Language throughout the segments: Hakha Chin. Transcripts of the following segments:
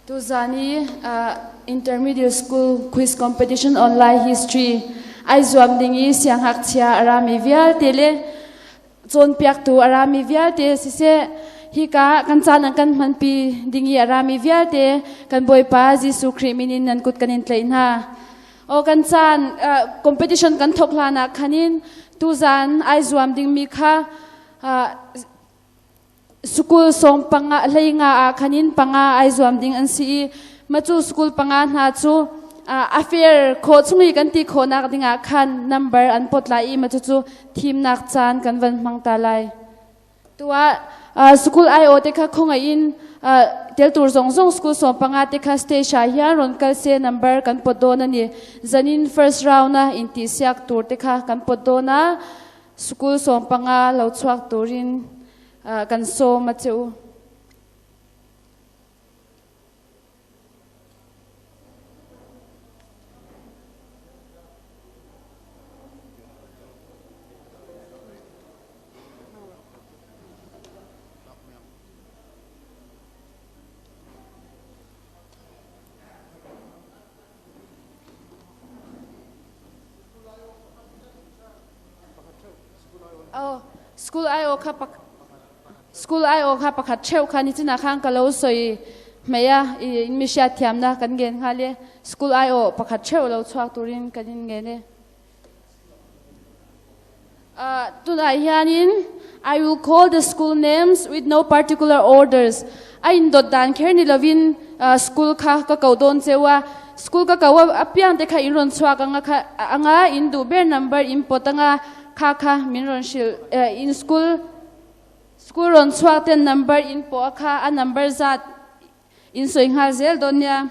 Tuzan i Intermediate School Quiz Competition on Lai History ai zuam ding i siangngakchia a rami vialte le cawnpiaktu a rami vialte siseh hika kan caan an kan hmanpi ding i a rami vialte kan Bawipa Jesuh Khrih min in nan kut kan in tlaih hna. Aw kan caan competition kan thok hlan ah khanin tuzan ai zuam dingmi kha School sawm panga hlei nga ah khan in panga ai zuam ding an si i macu school panga hna cu a fair khawh chung i kan ti khawhnak dingah khan number an pot lai i macu cu thimnak caan kan van hmang ta lai. Tuah school IO te kha khongai in tel tur zong zong school sawm panga te kha stage ah hian ron kal se number kan pot dawn ani. Zanin first round a in ti siak tur te kha kan pot dawn a. School 15 lo chuak turin kan sawm a che u. Oh, school IO kha pak school IO kha pakhat cheu kha ni china khang ka lo soi meya i in mi sia thiam na kan gen nga le school IO pakhat cheu lo chuak turin kan in nge ne Tunah hianin I will call the school names with no particular orders. A in dot dan kher ni lovin school kha ka ko don chewa. School ka ko apiang te kha in ron chuak anga kha anga in du ber number in pot anga kha kha min ron shil in school school ron chuak ten number in po kha a number zat in soi ngal zel don nia.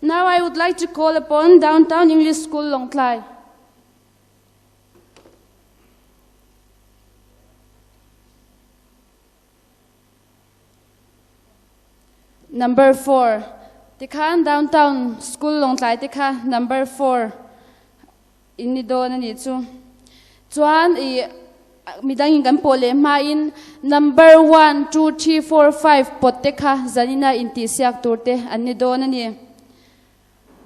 Now I would like to call upon Downtown English School Longtlai. Number 4. Tikhan downtown school Lawngtlai te kha number 4 in ni dawn ani chu. Chuan i midang in kan pawh leh hma in number 1 2 3 4 5 pot te kha zanina in tih siak tur te an ni dawn ani.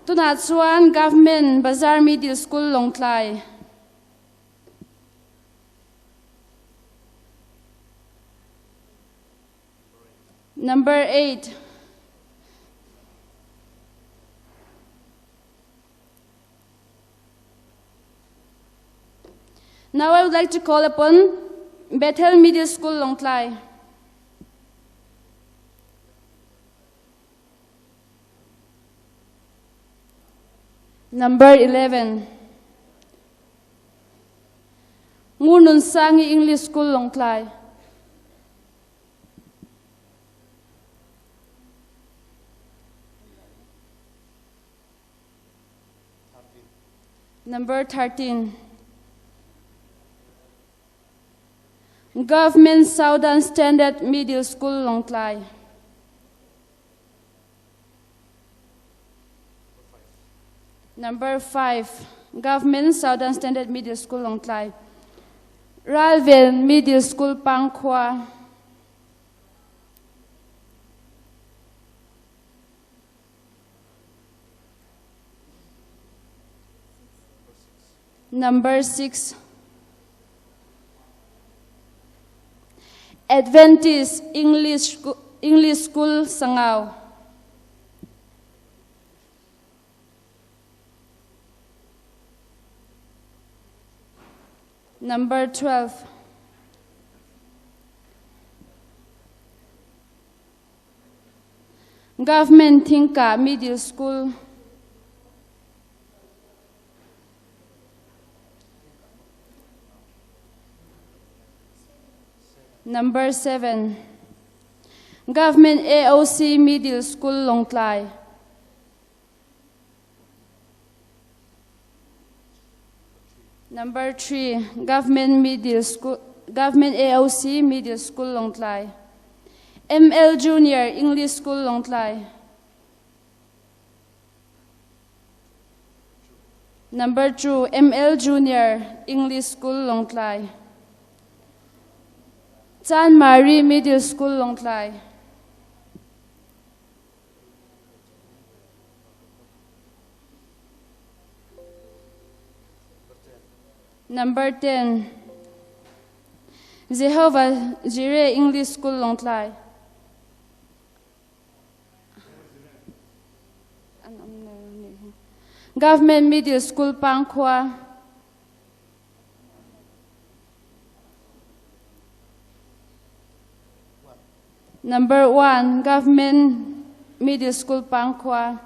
Tunah chuan Government Bazar Middle School Lawngtlai. Number 8. Now I would like to call upon Bethel Middle School Lawngtlai. Number 11. Ngun Sangi English School Lawngtlai. Number 13. Government Southern Standard Middle School Lawngtlai. Number 5. Government Southern Standard Middle School Lawngtlai. Ralven Middle School Pangkhua. Number 6. Adventist English, English School Sangau. Number 12. Government Thingka Middle School. Number 7. Government AOC Middle School Lawngtlai. Number 3. Government Middle School Government AOC Middle School Lawngtlai. ML Junior English School Lawngtlai. Number 2, ML Junior English School Lawngtlai. Chan Mary Middle School Lawngtlai. Number 10. Jehovah Jireh English School Lawngtlai. Government Middle School Pangkhua. Number 1 Government Middle School Pangkhua.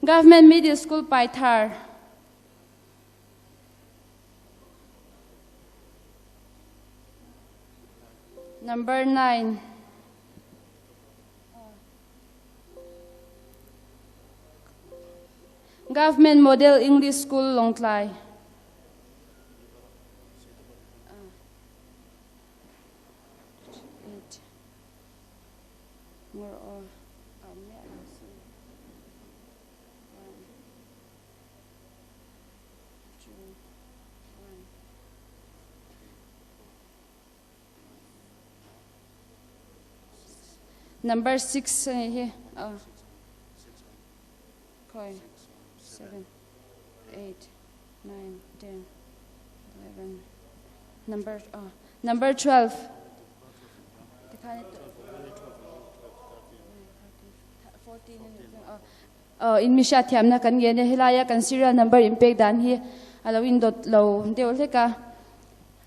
Government Middle School Paithar. Number 9. Government Model English School Lawngtlai. Number 6 hi. Khoi 7 8 9 10 11 number number 12. In mi hriatthiamnak kan ngen i helai ah kan serial number in pek dan hi a lo in dot lo deuh hlek a.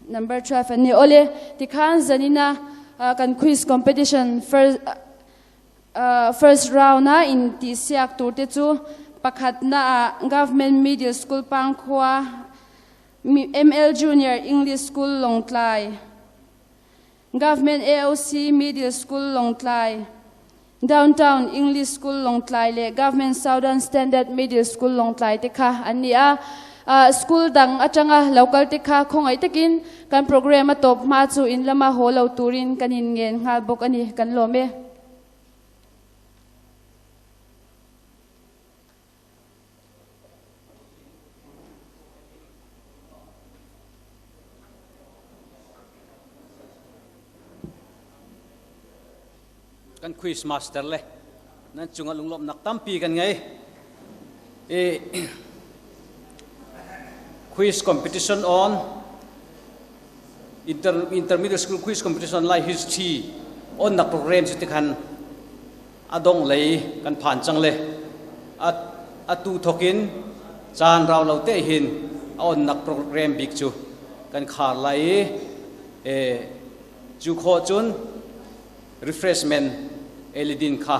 Number 12 an ni. Ole, tikhan zanin ah kan quiz competition first first round ah in ti siak tur te chu pakhat na ah Government Middle School Pangkhua ML Junior English School Lawngtlai Government AOC Middle School Lawngtlai Downtown English School Lawngtlai le Government Southern Standard Middle School Lawngtlai te kha an ni a. School dang atanga local te kha khawngaih takin kan program a tawp hma chu in lama haw lo turin kan in ngen nghal bawk a ni. Kan lawm e. Kan quiz master le nan cungah lunglawmhnak tampi kan ngei. I quiz competition on inter, intermediate school quiz competition lai history on nak program cu tikhan adong lei kan phan cang le atu thokin caan rau lo te hin a on nak program bik cu kan khar lai i e Cu khawh cun refreshment eledin kha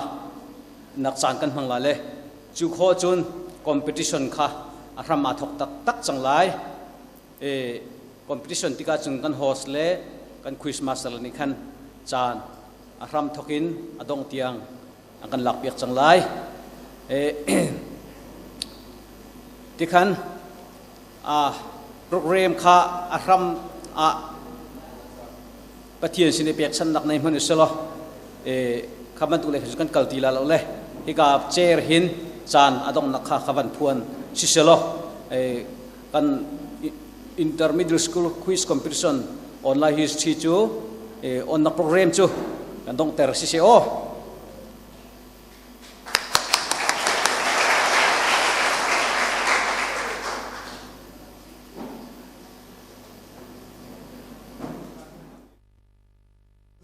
nak caan kan hmang lai le cu khawh cun competition kha a hram aa thok taktak cang lai. E, competition tikah cun kan host le kan quiz master le nih khan caan a hram thok in a dongh tiang an kan lakpiak cang lai. E, tikhan a program kha a hram ah Pathian sin i pekchannak nei hmanh uselaw e kha bantuk le kan kal ti la lo le hika chair hin caan a donghnak kha kha van phuan siselaw e kan intermediate school quiz competition online history cu e onnak program cu kan donghter sise aw.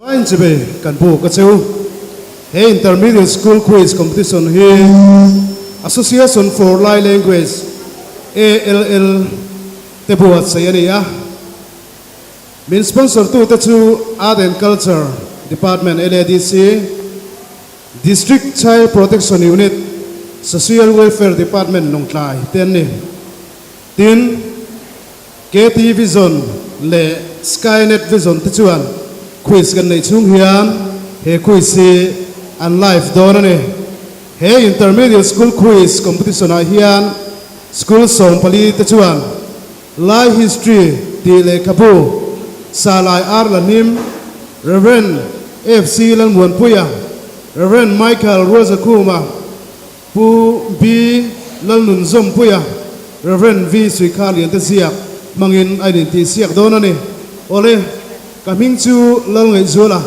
Vain chibe kan bu ka cheu. He Intermediate School Quiz Competition hi Association for Lai Language ALL te buatsaih a ni a. Min sponsor tu te chu Art and Culture Department LADC, District Child Protection Unit, Social Welfare Department Lawngtlai te an ni. Tin, KT Vision leh Skynet Vision te chuan quiz kan neih chhung hian he quiz hi an live dawn a ni. He Intermediate School Quiz Competition ah hian school 14 te chuan Lai History tih lehkhabu Salai R. Lahnim, Rev. FC Lalmuanpuia, Rev. Michael Rualzakhuma, Pu B. Lalnunzawmpuia, Rev. V. Suikharliante ziak hmangin a inintihsiak dawn a ni. Awle, ka hming chu Lalngaihzuala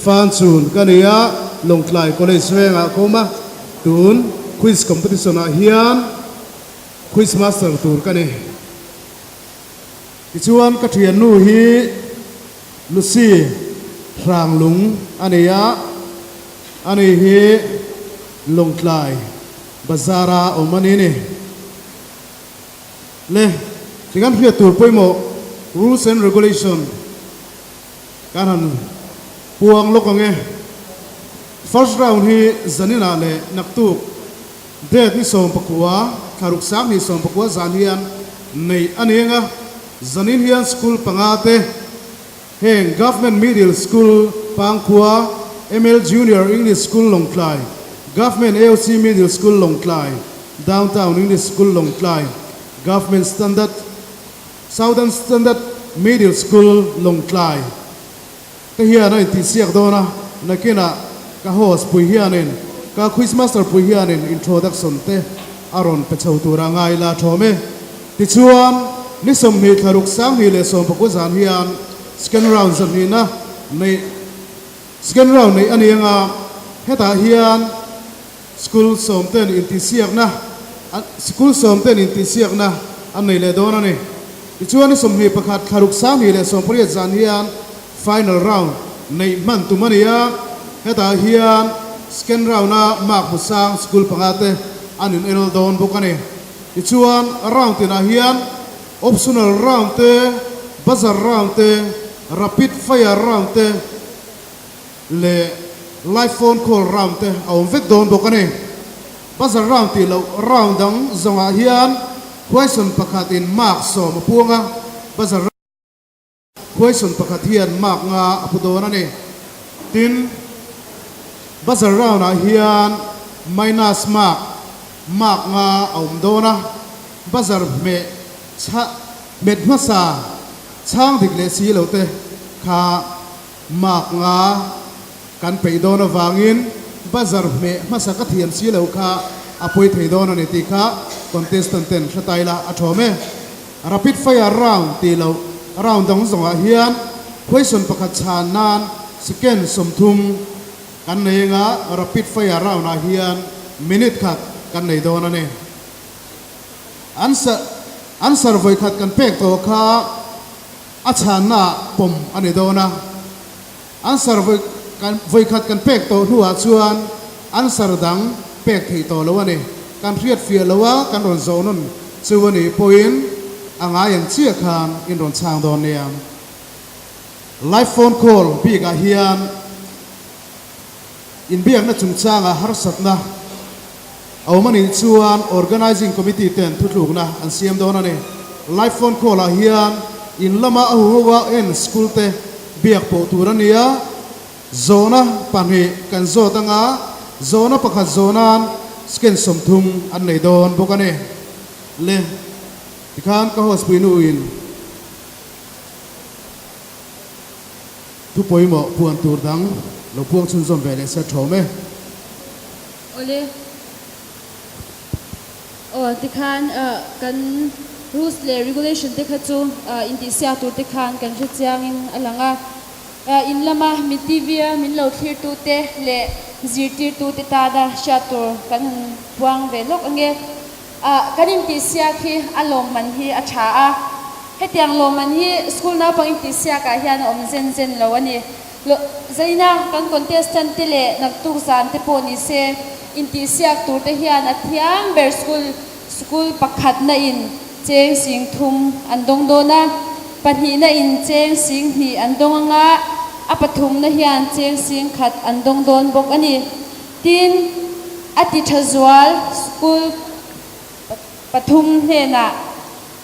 Fanchun ka ni a, Lawngtlai College vengah ka awm a, tun Quiz Competition ah hian Quiz Master tur ka ni. Tichuan ka thiannu hi Lucy Hranglung a ni a, ani hi Lawngtlai Bazar a awm a ni ni. Le ti kan hriat tur pawimawh Rules and Regulation kan han puang lawk ang e. First round hi zaninah leh naktuk date ni 19, thlaruk 2019 zan hian neih a ni ang a. Zanin hian school panga te heng Government Middle School Pangkhua, ML Junior English School Lawngtlai, Government AOC Middle School Lawngtlai, Downtown English School Lawngtlai, Government Standard Southern Standard Middle School Lawngtlai te hian a intihsiak dawn a, nakinah ka host pui hianin ka quiz master pui hianin introduction te a rawn pe chho tura ngai la thawm e. Tichuan, ni 20 thlaruk 2019 zan hian second round zahnihna neih second round neih a ni anga hetah hian School sawmten intihsiakna School sawmten intihsiakna an nei leh dawn a ni. Tichuan ni 21 thlaruk 2018 zan hian final round neih hman tum a ni a, hetah hian second round-a mark hmu sang school panga te an inel dawn bawk a ni. Tichuan round tinah hian optional round te, buzzer round te, rapid fire round te, leh live phone call round te a awm vek dawn bawk a ni. Buzzer round tih loh round dang zawngah hian question pakhat in mark 10 a puang a, buzzer question pakhat hian mark 5 a pu dawn a ni. Tin, buzzer round ah hian minus mark, mark 5 a awm dawn a, buzzer hmeh chha hmet hmasa chhang dik leh si lo te kha Mark 5 kan peih dawn avangin buzzer hmeh hmasa ka thiam si lo kha a pawi thei dawn a ni tih kha contestant ten hre ta ila a thawm e. Rapid fire round tih loh round dang zawngah hian question pakhat chhan nan second 30 kan nei anga rapid fire round ah hian minute khat kan nei dawn a ni. Answer answer vawikhat kan pek tawh kha A chhanna pawm a ni dawn a, answer vawi kan vawikhat kan pek tawh hnuah chuan answer dang pek theih tawh lo a ni. Kan hriat fiah lo a, kan rawn zawh nawn chu a nih pawhin a ngai ang chiah khan in rawn chhang dawn nia. Live phone call bikah hian inbiakna chungchangah harsatna a awm a nih chuan Organising Committee ten thutlukna an siam dawn a ni. Live phone call ah hian in lama a huho a en school te biak pawh tur a ni a, zawhna pahnih kan zawt anga zawhna pakhat zawhnan scan 30 an nei dawn bawk a ni. Le tikhan ka host puinu in thu pawimawh puan tur dang lo puang chhunzawm ve leh se thawm e. Awle. Aw tikhan kan rules leh regulation te kha chu intihsiak tur te khan kan hre chiangin a lang a. In lama mi TV a min lo thlirtu te leh zirtirtu te tana hriat tur kan han puang ve lawk ange. Kan intihsiak hi a lawmman hi a tha a. Hetiang lawmman hi school naupang intihsiakah hian a awm zen zen lo a ni. Zaina kan contestant te leh naktuk zan te pawh ni se, intihsiak tur te hian a thiam ber school school pakhatna in cheng 3000 an dawng dawn a, pahnihna in cheng 2000 an dawng anga a pathumna hian cheng 10,000 an dawng dawn bawk a ni. Tin, a ti tha zual school pathum hnenah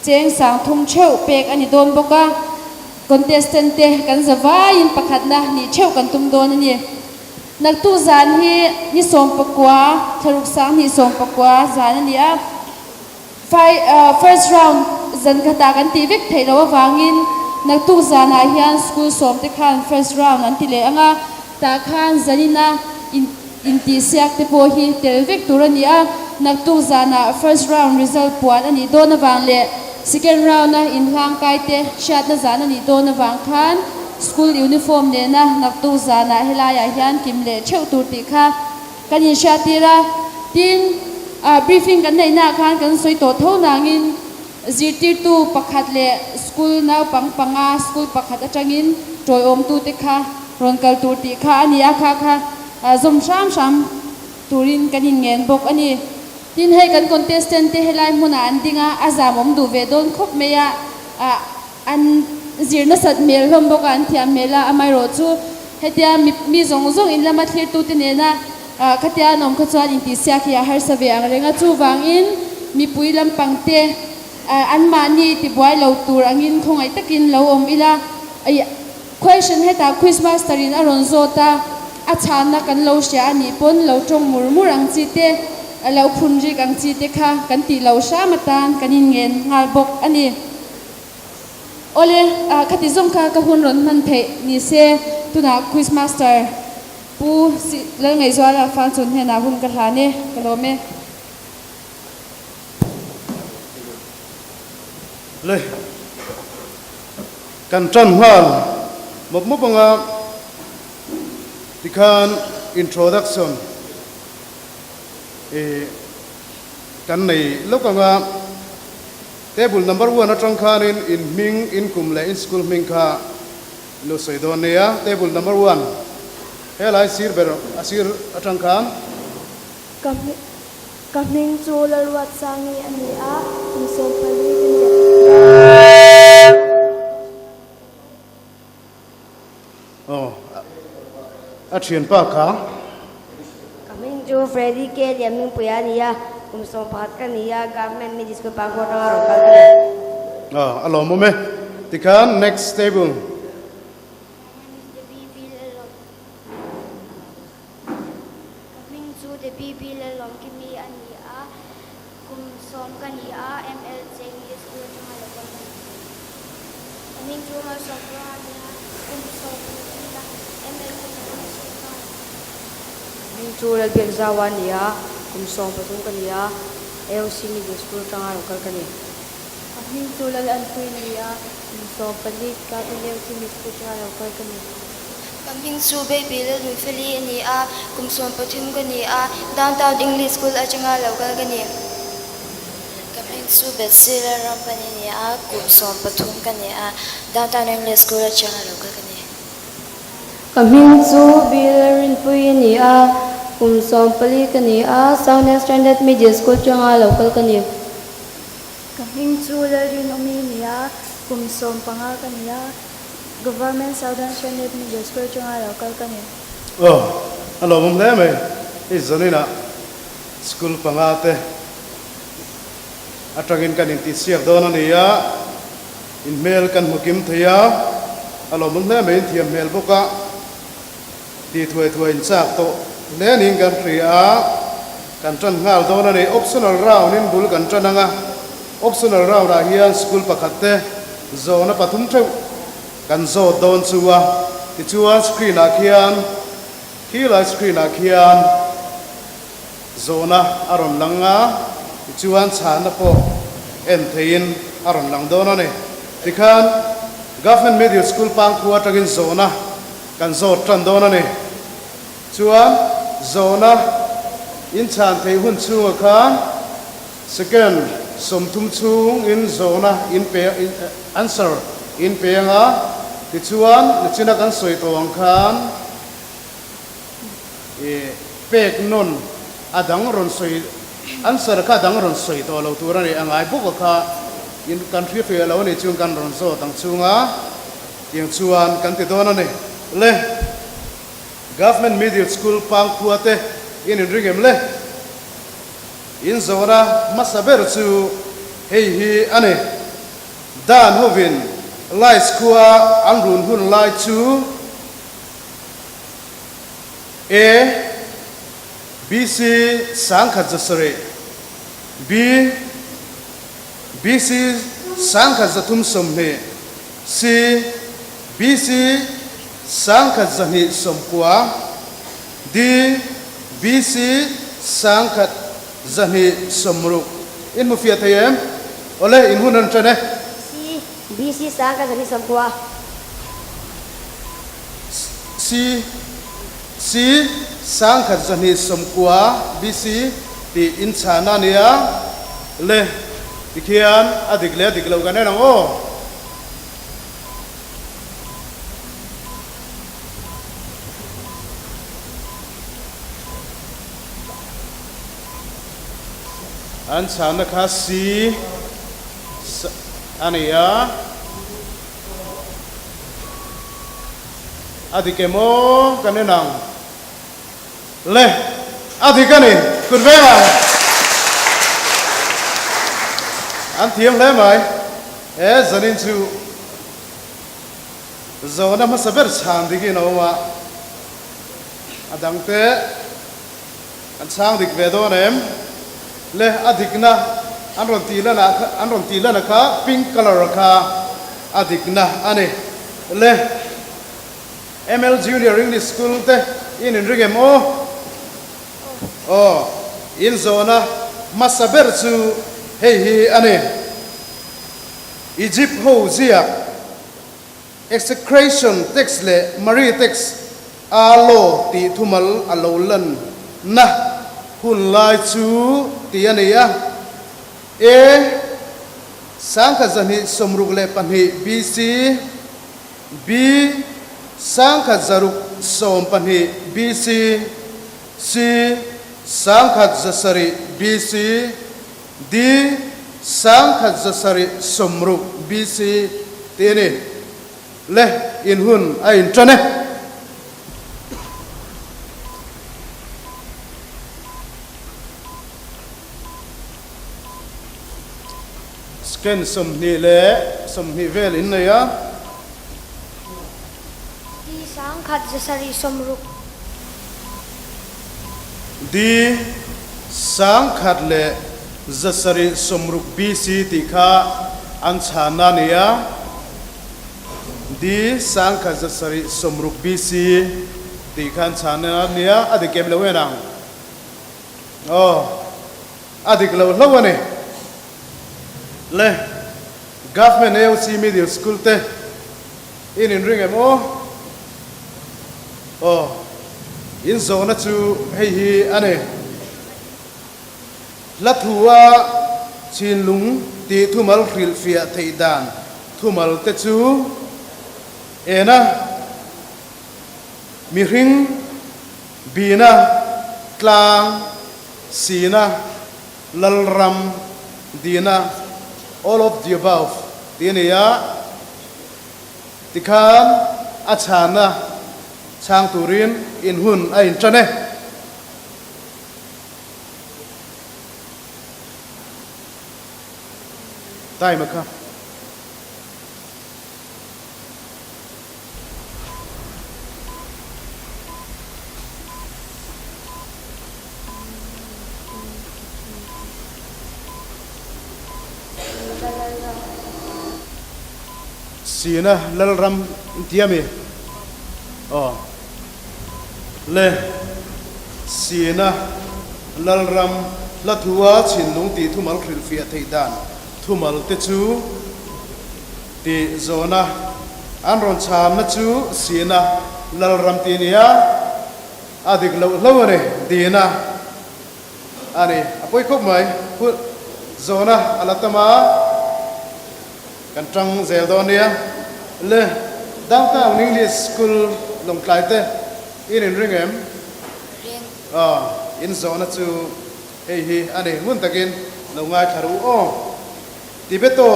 cheng 3000 theuh pek a ni dawn bawk a, contestant te kan za vaiin pakhatna nih theuh kan tum dawn a ni. Naktu zan hi ni 19 thlaruk 2019 zan a ni a, first round zan khatah kan tih vek theih loh avangin naktuk zanah hian school sawm te khan first round an ti leh ang a, tah khan zanina intihsiak te pawh hi tel vek tur a ni a, naktuk zanah first round result puan a nih dawn avang leh second round a inhlangkai te hriatna zan a nih dawn avang khan school uniform nena naktuk zanah helaiah hian kim leh theuh tur tih kha kan inhriattir a. Tin, briefing kan neihnaah khan kan sawi tawh tho nangin. Zirtirtu pakhat le school naupang panga school pakhat atangin tawiawmtu te kha rawn kal tur tih kha a ni a, kha kha zawm hram hram turin kan in ngen bawk a ni. Tin hei kan contestant te helai hmunah an ding a, a zamawm duh ve dawn khawp mai a, an zir nasat hmel hlawm bawk a, an thiam hmel a, amaherawhchu hetia mi zawng zawng in lama thlirtute nena khatia an awm kha chuan intihsiak hi a harsa ve ang reng a, chuvangin mipui lampang te anmahni tibuai lo tur angin khawngaih takin lo awm ila. Question hetah quiz master in a rawn zawt a, a chhanna kan lo hria a nih pawn lo tawng mur mur ang chi te, lo phun rik ang chi te kha kan tih lo hram atan kan inngen nghal bawk a ni. Awle, khati zawng kha ka hun rawn hman theih ni se, tunah quiz master Pu Lalngaihzuala Fanchun hnenah hun ka hlan e, ka lawm e. Le. Kan ṭan nghal mawp mawp anga tikhan introduction i kan nei lawk anga table number one aṭang khanin in hming, in kum leh in school hming kha lo sawi dawn nia. Table number one helai sir ber a sir aṭang khan. Ka hming chu Lalruatsangi a ni a, kum 14 ka ni. Aw, a thianpa kha. Ka hming chu Freddy K. Lianhmingpuia a ni a, kum 11 ka ni a, Government Middle School Pangkhua atanga rawn kal ka ni. Aw, a lawmawm e. Tikhan next table. My name is Debbie B. Lalawm. Ka hming chu Debbie B. Lalawmkimi a ni a, kum 10 ka ni a, MLJ English School atanga lo kal ka ni. Ka hming chu Malsawmtluang a ni a, kum 10 ka ni a, MLJ English School atanga lo kal ka ni. Ka hming chu Lalbiakzaua a ni a, kum 13 ka ni a, AOC Middle School atanga lo kal ka ni. Ka hming chu Lalanpui a ni a, kum 14 ka ni a, AOC Middle School atanga lo kal ka ni. Ka hming chu Baby Lalnunfeli a ni a, kum 13 ka ni a, Downtown English School atanga lo kal ka ni. Ka hming chu Betsy Lalrampani a ni a, kum 13 ka ni a, Downtown English School atanga lo kal ka ni. Ka hming chu Bill Rinpui a ni a, kum 14 ka ni a, Southern Standard Middle School atanga lo kal ka ni. Ka hming chu Lalrinawmi a ni a, kum 15 ka ni a, Government Southern Standard Middle School atanga lo kal ka ni. Aw, a lawmawm hle mai. Hei zaninah school panga te atangin kan intihsiak dawn a ni a, in hmel kan hmu kim thei a, a lawmawm hle mai, in thiam hmel bawk a, tih thuai thuai in chak tawh hle niin kan hria a, kan tan nghal dawn a ni. Optional round in bul kan tan ang a. Optional round ah hian school pakhat te zawhna pathum theuh kan zawt dawn chu a, tichuan screen ah khian khilai screen ah khian zawhna a rawn lang a, tichuan chhahna pawh en theihin a rawn lang dawn a ni. Tikhan Government Middle School Pangkhua atangin zawhna kan zawt tan dawn a ni. Chuan zawhna inchhan theih hun chhungah khan Second, 30 chhung in zawhna in pe answer in pe anga, tichuan nichina kan sawi tawh ang khan i pek nawn a dang rawn sawi answer kha a dang rawn sawi tawh lo tur a ni a ngai bawk a kha in kan hria fiah lo a nih chuan kan rawn zawt ang chhunga tiang chuan kan ti dawn a ni. Le Government Middle School Pangkhua te in inring em le? In zawhna hmasa ber chu hei hi a ni, Dan hovin Lais khua an run hun lai chu A. BC 1700, B. BC 1320, C. BC 1290, D. BC 1260 in hmu fiah thei em? Awle, in hun an ṭan e. C. BC 1290. C. C. 1290 BC tih in chhahna a nia. Le. Tikhian a dik le a dik lo kan en ang aw. An chhanna kha C a ni a. A dik em aw kan en ang. Le a dik a ni kut veng ang. An thiam hle mai. He zanin chu zawhna hmasa ber chhan dik in a awm a, a dang te an chhang dik ve dawn em? Le a dikna an rawn tih lan ah an rawn tih lan a kha pink colour kha a dikna a ni. Le ML Junior English School te in inring em aw? Aw, in zawhna hmasa ber chu hei hi a ni. Egypt ho ziak Execration text leh Mari text a law tih thumal a lo lan na hun lai chu tih a ni a. E. 1262 BC, B. 1612 BC, C. 1700 BC, D. 1760 BC tih a ni. Le in hun a inṭan e. Scan 20 leh 20 vel in nei a. D. 1760. D. 1760 BC tih kha an chhanna a ni a. D. 1760 BC tih kha an chhanna a ni a, a dik em lo en ang. Aw, a dik lo hlauh a ni. Le, Government AOC Middle School te in inring em aw? Aw, in zawhna chu hei hi a ni. Hla thua chinlung tih thumal hrilhfiah theih dan thumal te chu ena mihring bina tlang sina Lalram dina all of the above tih a ni a, tikhan a chhana chhang turin in hun a intan e. Time a kha. Sina Lalram in ti a mi? Aw. Le Sina Lalram hla thua chhinlung tih thumal hrilhfiah theih dan thumal te chu Tih zawhna an rawn chhamna chu Sina Lalram tih nia a dik loh hlo a ni, Dina a ni. A pawi khawp mai. Pu Zawhna a la tam a, kan tang zel dawn nia. Le Downtown English School Lawngtlai te in inring em? Ring. Aw, in zawhna chu hei hi a ni. Ngun takin lo ngaithla ru aw. Tibeto,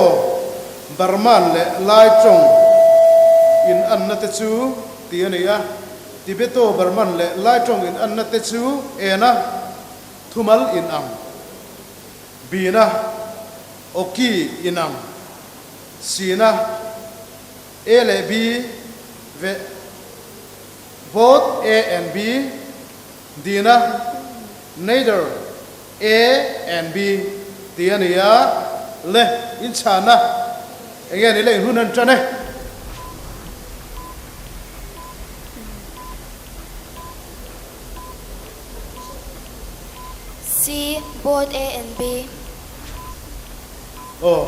Burman leh Lai tawng in anna te chu ti a ni a. Tibeto, Burman leh Lai tawng in anna te chu ena thumal in ang, bina awki in ang, sina A leh B ve both A and B, dina neither A and B tih a ni a, le inchhana eng nge ni le inhun an tan e. C, both A and B. Aw,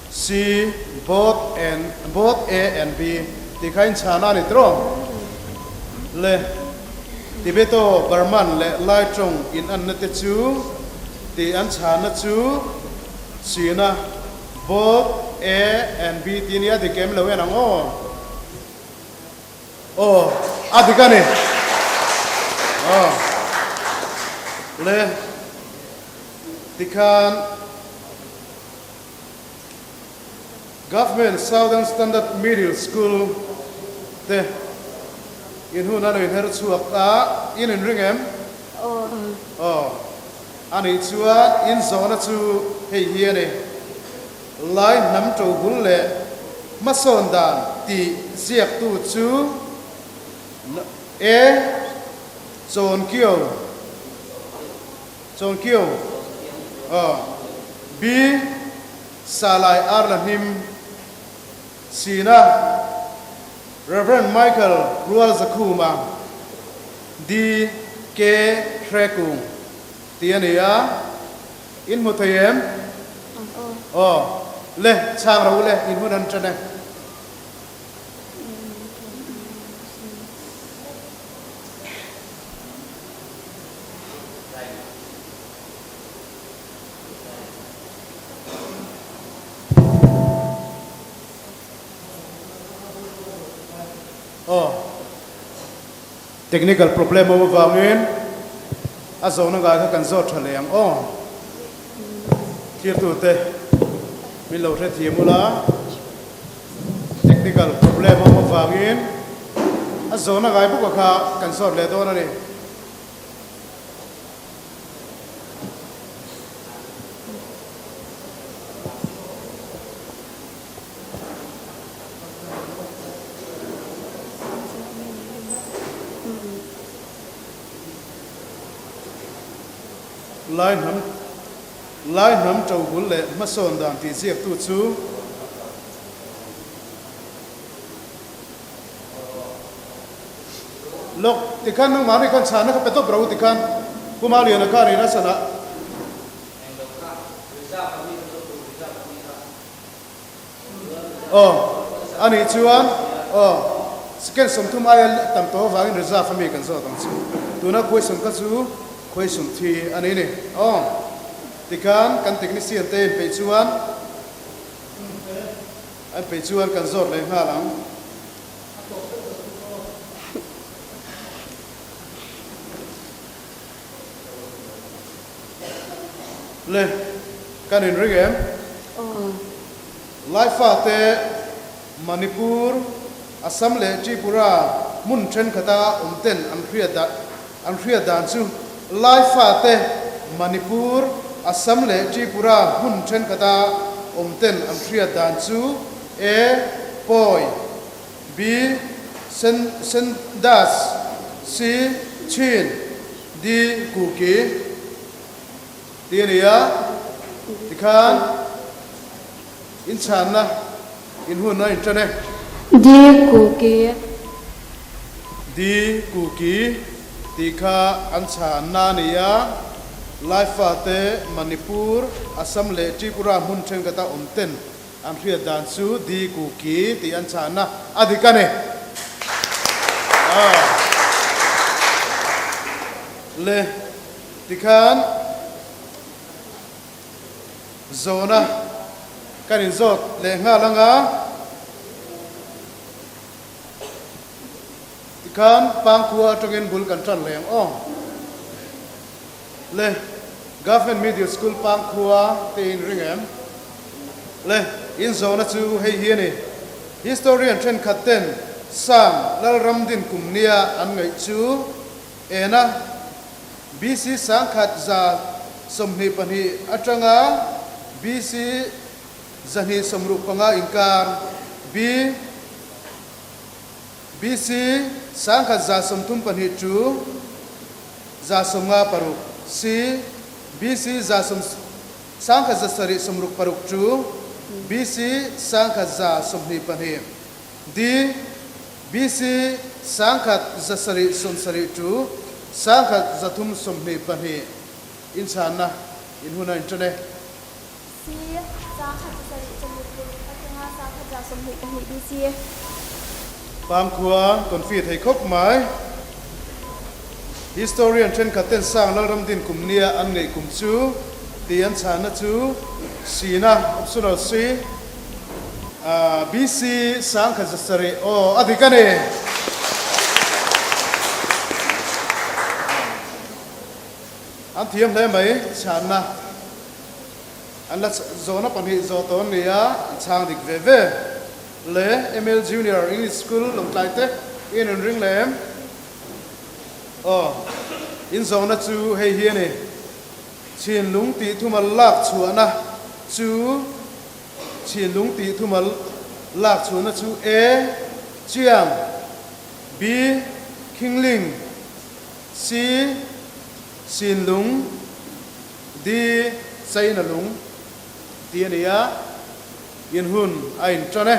C, both and both A and B tih kha inchhana a ni tawh. Le Tibeto Burman leh Lai tawng in anna te chu tih an chhana chu. Sina, Both A and B ti nia dik em lo en ang aw. Aw, a dik a ni. Aw. Le, tikhan Government Southern Standard Middle School te in hun a lo inher chhuak a, in inring em? Aw. Aw. A nih chuan in zawhna chu hei hi a ni, Lai hnam ṭobul leh hmasawn dan tih ziaktu chu A. Chawnkio, Chawnkio, aw, B. Salai Arlahnim, Sina, Rev. Michael Rualzakhuma, D. K. Hrekung tih a ni a, in hmu thei em? Aw, le, chhang ro le, in hun an ṭan e. Aw. Technical problem awm avangin a zawhna ngai kha kan zawt tha leh ang aw. Thirtute min lo hrethiam ula, technical problem awm avangin a zawhna ngai bawk a kha kan zawt leh dawn a ni. Lai hnam Lai hnam ṭobul leh hmasawn dan tih ziaktu chu Lawk tikhan nangmah nih khan chhana kha pe tawp ro tikhan Pu Maliana khan in a sanah Aw, a nih chuan aw, second 30 aia tam tawh avangin reserve ami kan zawt ang chu. Tuna question kha chu question thi a ni ni. Aw, tikhan kan technician te inpeih chuan an peih chuan kan zawt leh nghal ang. Le, kan inring em? Aw. Laifate, Manipur, Assam leh Tripura hmun thenkhat-a awm ten an hriat dan an hriat dan chu Laifate, Manipur, Assam leh Tripura hmun thenkhat-a awm ten an hriat dan chu A. Pawi B. Sen Sendas C. Chin D. Kuki tih a ni a, tikhan inchhanna in hun a inṭan e. D. Kuki. D. Kuki tih kha an chhanna a ni a, Laifate, Manipur, Assam leh Tripura hmun ṭhenkhata awm ten An hriat dan chu Di Ku Ki tih an chahna a dik a ni. Le tikhan zawhna kan inzawt leh nghal ang a, tikhan Pangkhua atangin bul kan tan leh ang aw. Le Government Middle School Pangkhua te in ring em? Le in zawhna chu hei hi a ni. Historian thenkhat ten Sang Lalram din kum nia an ngaih chu ena BC 1122 atanga BC 265 inkar B BC 1132 chu 56 C. BC 1766 cu BC 1122 D. BC 1170 cu 1322 in channak in hun a in ṭan e. C. 1766 atanga 1122 BC. Pangkhua confi thei khawp mai. Historian thenkhat ten Sang Lalramdin kum nia an ngeih kum chu ti an chhanna chu C na optional C BC 1100 aw a dik a ni. An thiam hle mai chhanna an la zawhna pahnih zawh tawh an ni a, an chhang dik ve ve le ML Junior English School Lawngtlai te in an ring lem. Aw in zawhna chu hei hi a ni. Chinlung tih thumal lak chhuahna chu Chinlung tih thumal lak chhuahna chu A. Chiang B. Khingling C. Sinlung D. China lung tih a ni a, in hun a inṭan e.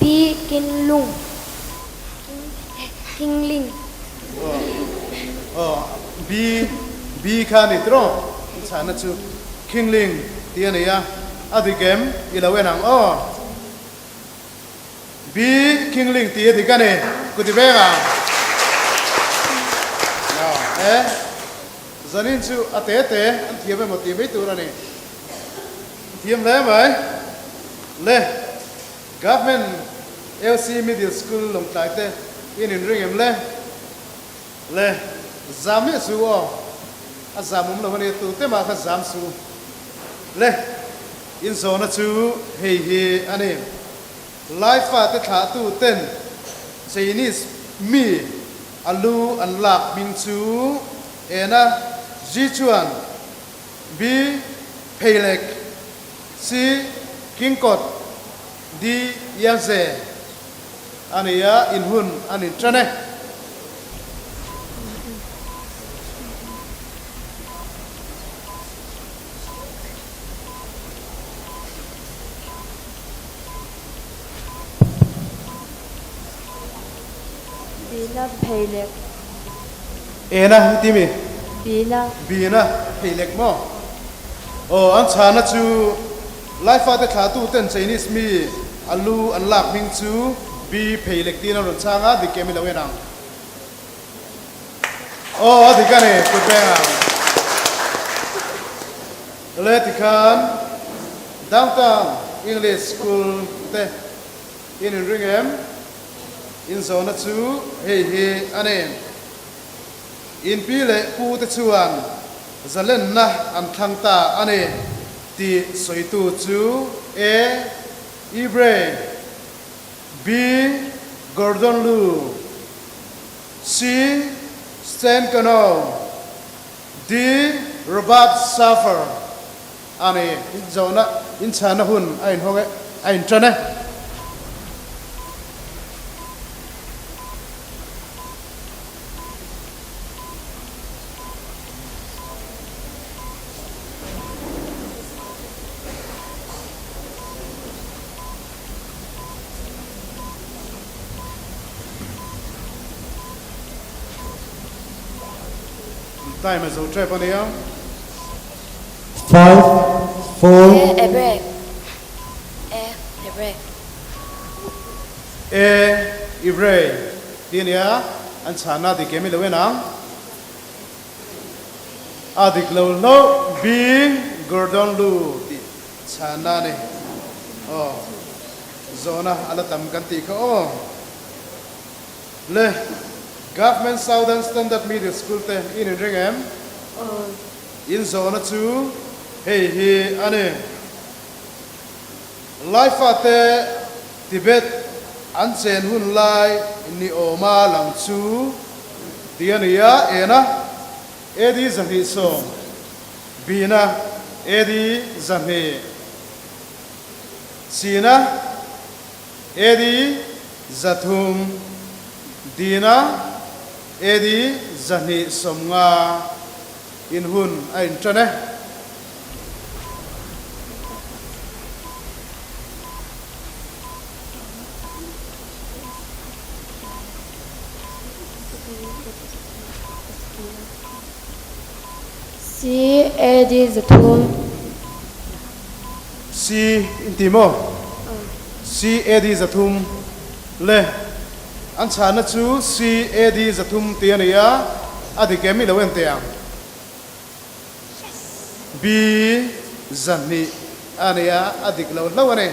B. Kinlung Kingling. Aw B B kha a ni tiraw i chhahna chu Kingling tih a ni a, a dik em i lo en ang aw. B Kingling tih a dik a ni kuti veng ang. E Zanin chu a te te an thiam emaw tih mai tur a ni. Thiam hle mai. Le Government LC Middle School Lawngtlai te in inring em le? Le zam miah su aw. A zam awm lo a nia tu te mah kha zam su. Le in zawhna chu hei hi a ni. Laifa te thlahtu ten Chinese mi a lu an lak hming chu ena Zichuan B. Pheilek C. Kingkawt D. Yangtze a ni a, in hun a ni tan e. Bina Pheilek. Ena hi ti mi? Bina. Bina Pheilek maw? Aw, an chhana chu Laifate thlahtu ten Chinese mi a lu an lak hming chu Bi Pheilek tiin an rawn chhang a, dik em i lo en ang. Aw, a dik a ni, kut veng ang. Le tikhan Downtown English School te in inring em? Inzawhna chu hei hi a ni. Inpi leh pu te chuan zalenna an thlang ta a ni tih sawitu chu A. Ibrey, B. Gordon Lu, C. Stan Cano, D. Robert Schafer a ni. Inzawhna inchhana hun a inhawng e, a inṭan e. Time a zo tep a nia. 5, 4. E, Hebraic. E, Hebraic. E, Hebrei tih a nia, an chhahna dik em i lo en ang. A dik lo hlauh B, Gordon Lu tih chhahna a ni. Aw, zawhna a la tam kan tih kha aw. Le, Government Southern Standard Middle School te in inring em? In zawhna chu hei hi a ni. Laifate Tibet an chen hun lai ni awma lang chu ti a ni a, ena AD 210, Bina AD 200, China AD 300, Dina AD 250 in hun a inṭan e. C AD 300. C in ti maw? C AD 300 le an chhahna chu C AD 300 ti a ni a. A dik em i lo en teh ang. B 200 a nia, a dik lo hlauh a ni.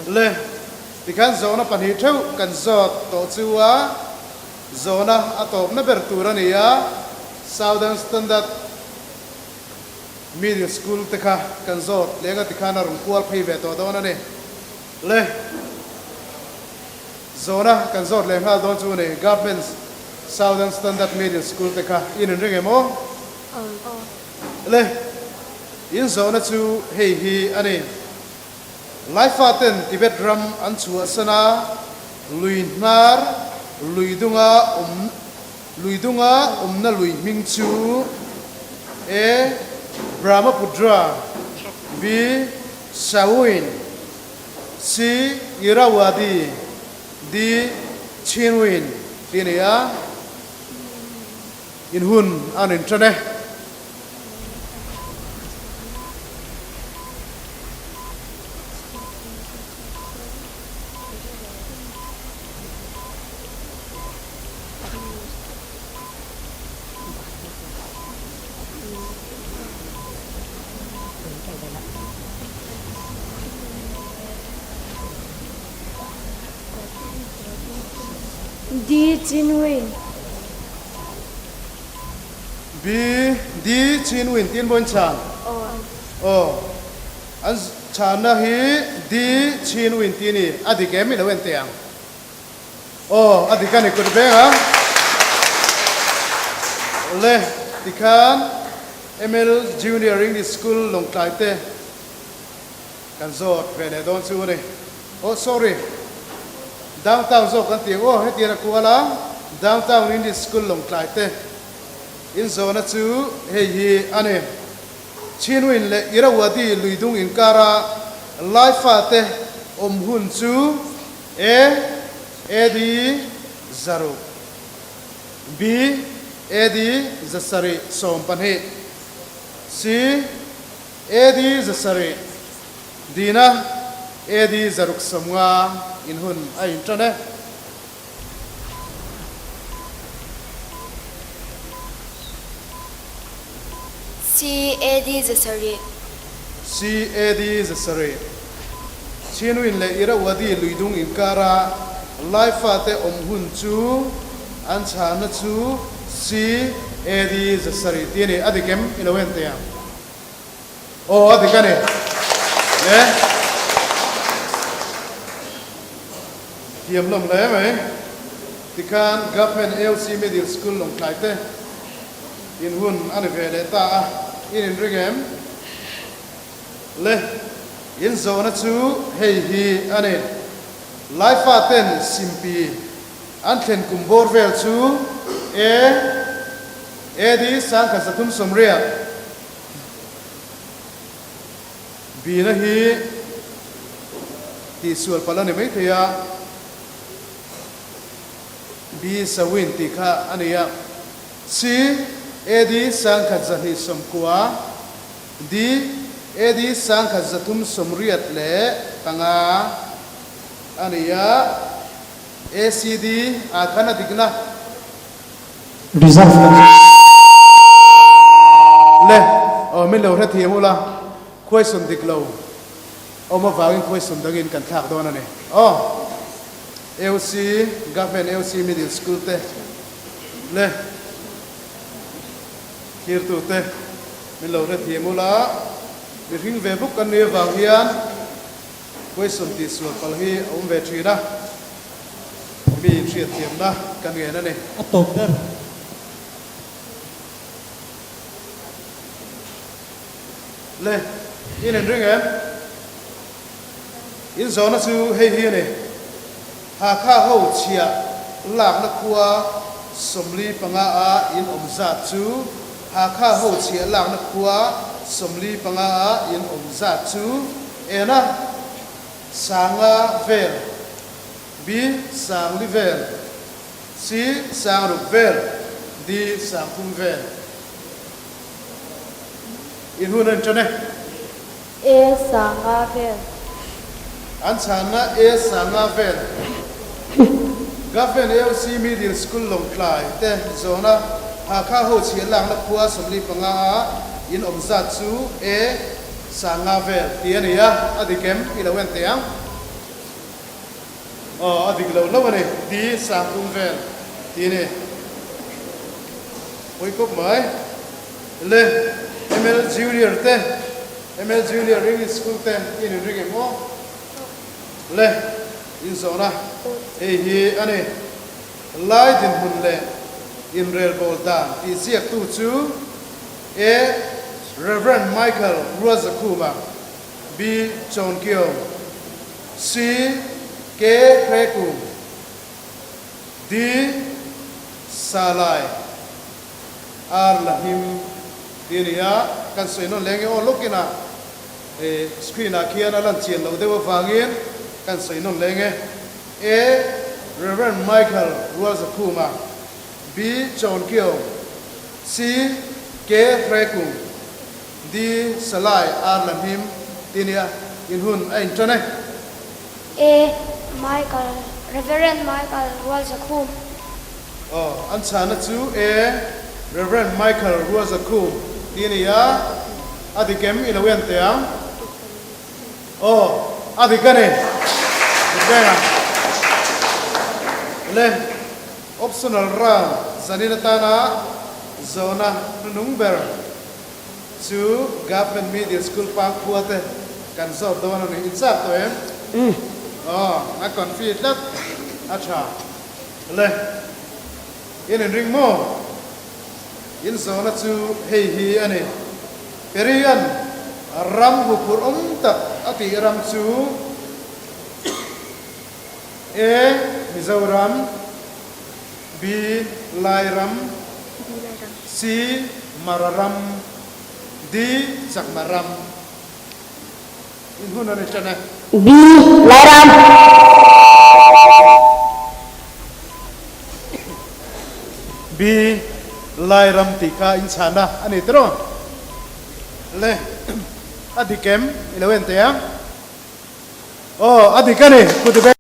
Le tikhan zawhna pahnih theuh kan zawt tawh chu a zawhna a tawpna ber tur a ni a, Southern Standard Middle School te kha kan zawt leng a tikhan a rawn kual phei ve tawh dawn a ni. Le zawhna kan zawt leh nghal dawn chu a ni, Government Southern Standard Middle School te kha in inring em aw? Le in zawhna chu hei hi a ni, Laifa ten Tibet ram an chhuahsan a, lui hnar lui dunga awm lui dunga awmna lui hming chu A. Brahmaputra B. Sawin C. Irrawaddy D. Chindwin tih a ni a, in hun a rawn inṭan e. D. Chinwin. B. D. Chinwin tiin maw in chhan? Aw. An chhanna hi D. Chinwin tih a ni. A dik em i lo en teh ang. Aw, a dik a ni kut veng a. Le, tikhan ML Junior English School Lawngtlai te kan zawt ve leh dawn chu a ni. Aw, sorry, Downtown zawk kan ti ang aw, hetiang a kual a, Downtown English School Lawngtlai te in zawhna chu hei hi a ni. Chinwin leh Irrawaddy luidung inkara Laifa te awm hun chu A. AD 600 B. AD 712 C. AD 700 Dina AD 650 in hun a inṭan e. C. AD 700. C. AD 700. Chinwin leh Irrawaddy luidung inkara Laifate awm hun chu an chhahna chu C. AD 700 tih a ni. A dik em? I lo en teh ang. Aw, a dik a ni. Le. Thiam lawm hle mai. Tikhan Government AOC Middle School Lawngtlai te in hun a ni ve leh ta a, in inring em? Le, in zawhna chu hei hi a ni. Laifa ten Simpi an thlen kum bawr vel chu A. AD 1380. Bina hi tihsual palh a ni maithei a, B Sawin tih kha a ni a, C AD 1290, D AD 1385 a ni a, A C D ah khan a dikna. Reserve kan Le, aw min lo hrethiam ula, question dik lo awm avangin question dangin kan thlak dawn a ni. Aw, AOC, Government AOC Middle School te le thirtu te min lo hrethiam ula, mihring ve bawk kan nih avang hian question tihsual palh hi a awm ve thin a. Mi inhriatthiamna ka ngen a ni. A tawp ber. Le, in inring em? In zawhna chu hei hi a ni, Hakha ho chhiah lakna khua 45 a in awm zat chu Hakha ho chhiah lakna khua 45 a in awm zat chu ena Sanga vel. B Sangli vel, C Sangruk vel, D Sangphum vel. In hun a inṭan e. A Sanga vel. An chhanna A Sanga vel. Government AOC Middle School Lawngtlai te zawhna. Hakha ho chhiah lakna khua 45 ah in awm zat chu A. Sanga vel ti a ni a, a dik em i lo en teh ang. Aw, a dik lo hlauh a ni, D. Sangtum vel ti a ni. Pawi kawp mai. Le ML Junior te, ML Junior English School te i in ring em aw? Le inzawhna hei hi a ni. Lai dinhmun leh inrelbawl dan tih ziaktu chu A. Rev. Michael Rualzakhuma, B. Chawnkio, C. K. Hrekung, D. Salai R. Lahim tih a ni a, kan sawi nawn leng e aw lawkin a screen ah khian a lan chian loh deuh avangin kan sawi nawn leng e. A. Rev. Michael Rualzakhuma, B. Chawnkio, C. K. Hrekung, D. Salai R. Lamhim tih a ni a, in hun a intan e. A. Michael, Rev. Michael Rualzakhum. Aw, an chhana chu A. Rev. Michael Rualzakhum tih a ni a, a dik em i lo en teh ang. Aw, a dik a ni. Dik veng ang. Le, optional round zanin atana zawhna hnunung ber chu Government Middle School Pangkhua te kan zawt dawn a ni. In chak tawh em? Aw, a confi tlat. A tha. Le, in inring maw? In zawhna chu hei hi a ni, Perian ram huphurh awm tak a tih ram chu A. Mizoram B. Lairam C. Mara ram D. Chakma ram In hun a ni tan e. B. Lairam. B. Lairam tih kha in chhana a ni tiraw? Le, a dik em? I lo en teh ang. Aw, a dik a ni, Pu Dube.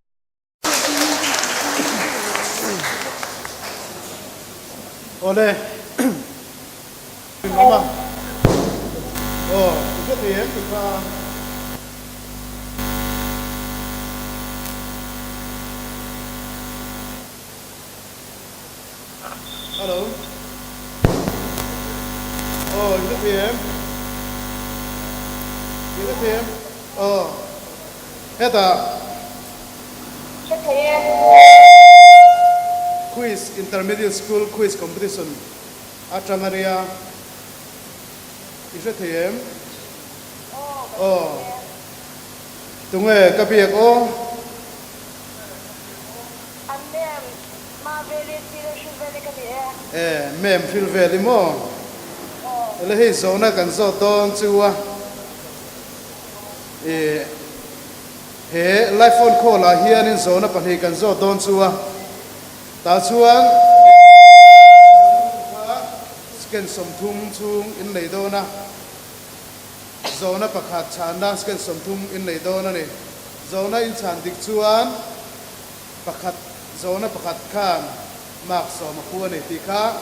Awle. Awm a. Aw, i hre thei em tih kha. Hello. Aw, i hre thei em? I hre thei em? Aw, hetah. Hre thei e. Quiz, Intermediate School Quiz Competition atang a nia. I hre thei em? Aw. Tunge ka biak aw? An mem, Maveli thil hril vel i ka ni e. E, mem hril vel i maw? Aw. Ele hei zawhna kan zawt dawn chu a. E, he live phone call ah hianin zawhna pahnih kan zawt dawn chu a. Tah chuan kha scan 30 chhung in nei dawn a. Zawhna pakhat chhanna scan 30 in nei dawn a ni. Zawhna in chhan dik chuan pakhat zawhna pakhat khan mark 10 a phu a ni tih kha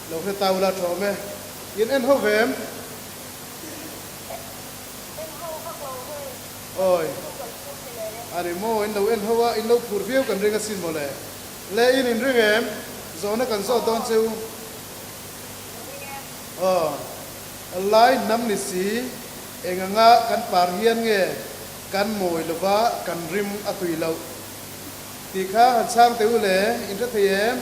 lo hre ta ula thawm e. In en ho ve em? En ho vak lo hei. Awi. A ni maw? In lo en ho a, in lo phur viau kan ring asin maw le. Le in in ring em? Zawhna kan zawt dawn che u. Aw. Lai hnam ni si, eng anga kan par hian nge kan mawi lova kan rim a tui loh tih kha han chhang teh u le, in hre thei em?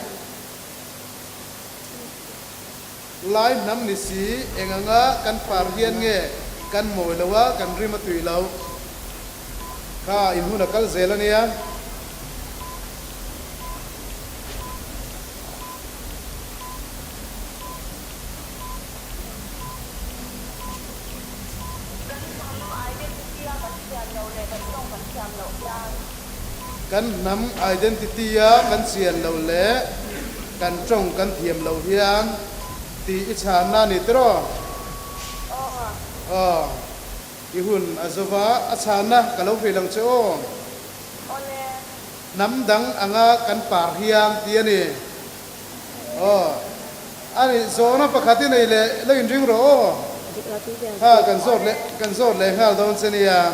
Lai hnam ni si, eng anga kan par hian nge kan mawi lo a, kan rim a tui loh kha in hun a kal zel a nia. Kan hnam identity a kan chian loh leh kan tawng kan thiam loh hian. Kan hnam identity a kan chian loh leh kan tawng kan thiam loh hian tih i chhanna a ni tiraw? Aw. I hun a zo va, a chhanna ka lo hrilh ang che aw. Awle. Hnam dang anga kan par hian tih a ni. Aw. Ani zawhna pakhat i nei leh lo inring rawh aw. Ha kan zawt leh kan zawt leh nghal dawn che nia.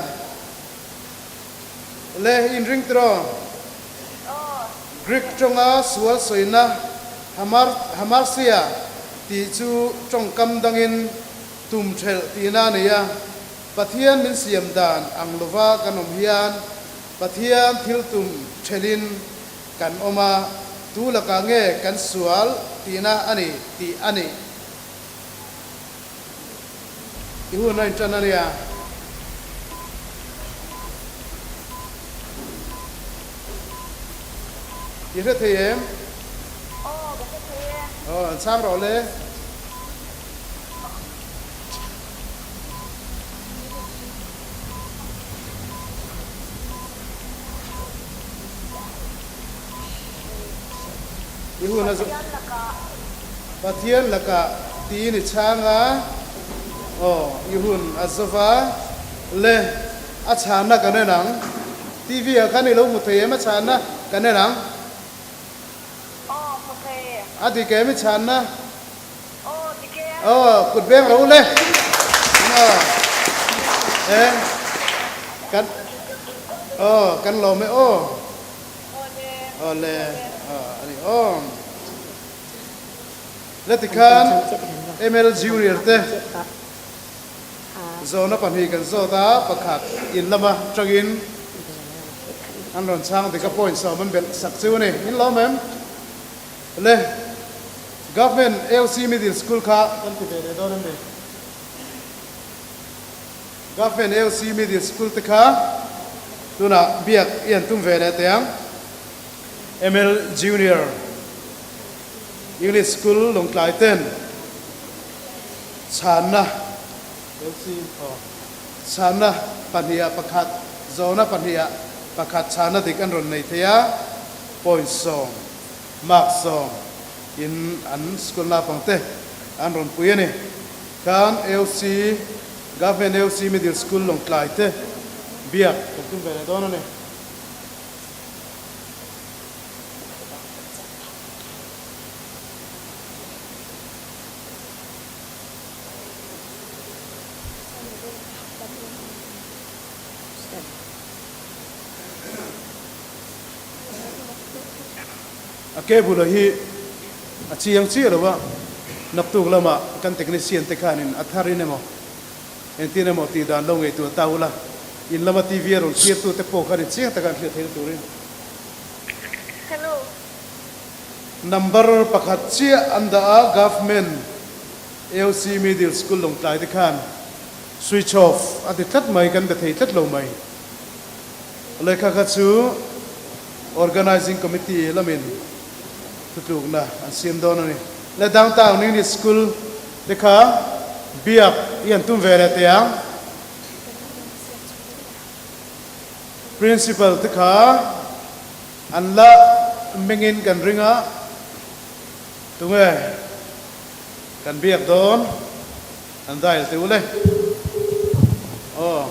Le inring tiraw? Greek tawnga sual sawina hamar hamarsia tih chu tawngkam dangin tum thelh tihna a nei a. Pathian min siam dan ang lova kan awm hian Pathian thil tum thelhin kan awm a, tu lakah nge kan sual tihna a ni tih a ni. I hun a inṭan a nia. I hre thei em? Aw, ka hre thei e. Aw, an chhang rawh le. I hun a Pathian lakah tiin i chhang a, aw, i hun a zova le a chhanna kan en ang. TV ah khan i lo hmu thei em a chhanna kan en ang. Aw, hmu thei. A dik em i chhanna? Aw, dik e. Aw, kut veng ro le. Aw, e, kan, aw, kan lawm e aw. Aw le, aw, a ni aw. Le tikhan ML Junior te zawhna pahnih kan zawt a, pakhat in lama tangin an rawn chhang dik a point sawm an belh sak chu a ni. In lawm em? Le, Government AOC Middle School kha kan ti ve leh dawn em ni? Government AOC Middle School te kha tunah biak i an tum ve leh teh ang. ML Junior English School Lawngtlai ten chhanna AOC aw chhanna pahniha pakhat zawhna pahniha pakhat chhanna dik an rawn nei thei a, point sawm. Mark sawm in an school naupangte an rawn pui a ni. Khan AOC, Government AOC Middle School Lawngtlai te biak kan tum ve leh dawn a ni. A cable hi a chiang chiah lo a, naktuk lamah kan technician te khanin a tharin emaw engtin emaw tih dan lo ngaihtuah ta ula, in lama TV a rawn thlir tute pawh khan in chiang taka an hriat theihna turin. Hello. Number pakhat chiah an dah a, Government AOC Middle School Lawngtlai te khan switch off a ti tlat mai, kan be thei tlat lo mai. Lehkha kha chu Organizing Committee lamin thutlukna an siam dawn a ni. Le Downtown English School te kha biak i an tum ve leh teh ang. Principal te kha an la mengin kan ring a, tunge kan biak dawn an dial teh u le. Aw.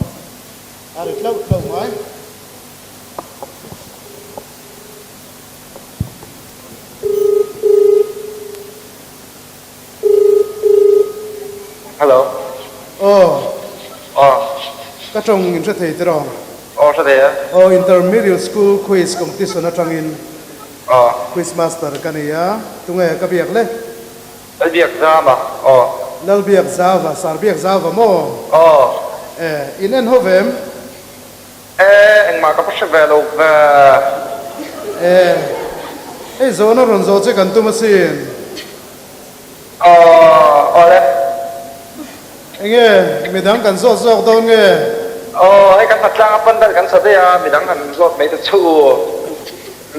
A ri tlauh tlauh mai. Hello. Aw. Aw. Ka tawng in hre thei tiraw? Aw hre thei e. Aw Inter Middle School Quiz Competition atangin Aw. Quiz Master ka nei a, tunge ka biak le? Lalbiakzama, aw. Lalbiakzava, Sarbiakzava maw? Aw. E, in en ho ve em? E, engmah ka va hre ve lo ve. E, hei zawhna rawn zawh che kan tum asin. Aw, aw le. Enge, midang kan zawt zawk dawn nge? Aw, hei kan hmatlang a pandal kan sa daih a, midang han zawt mai ta chu.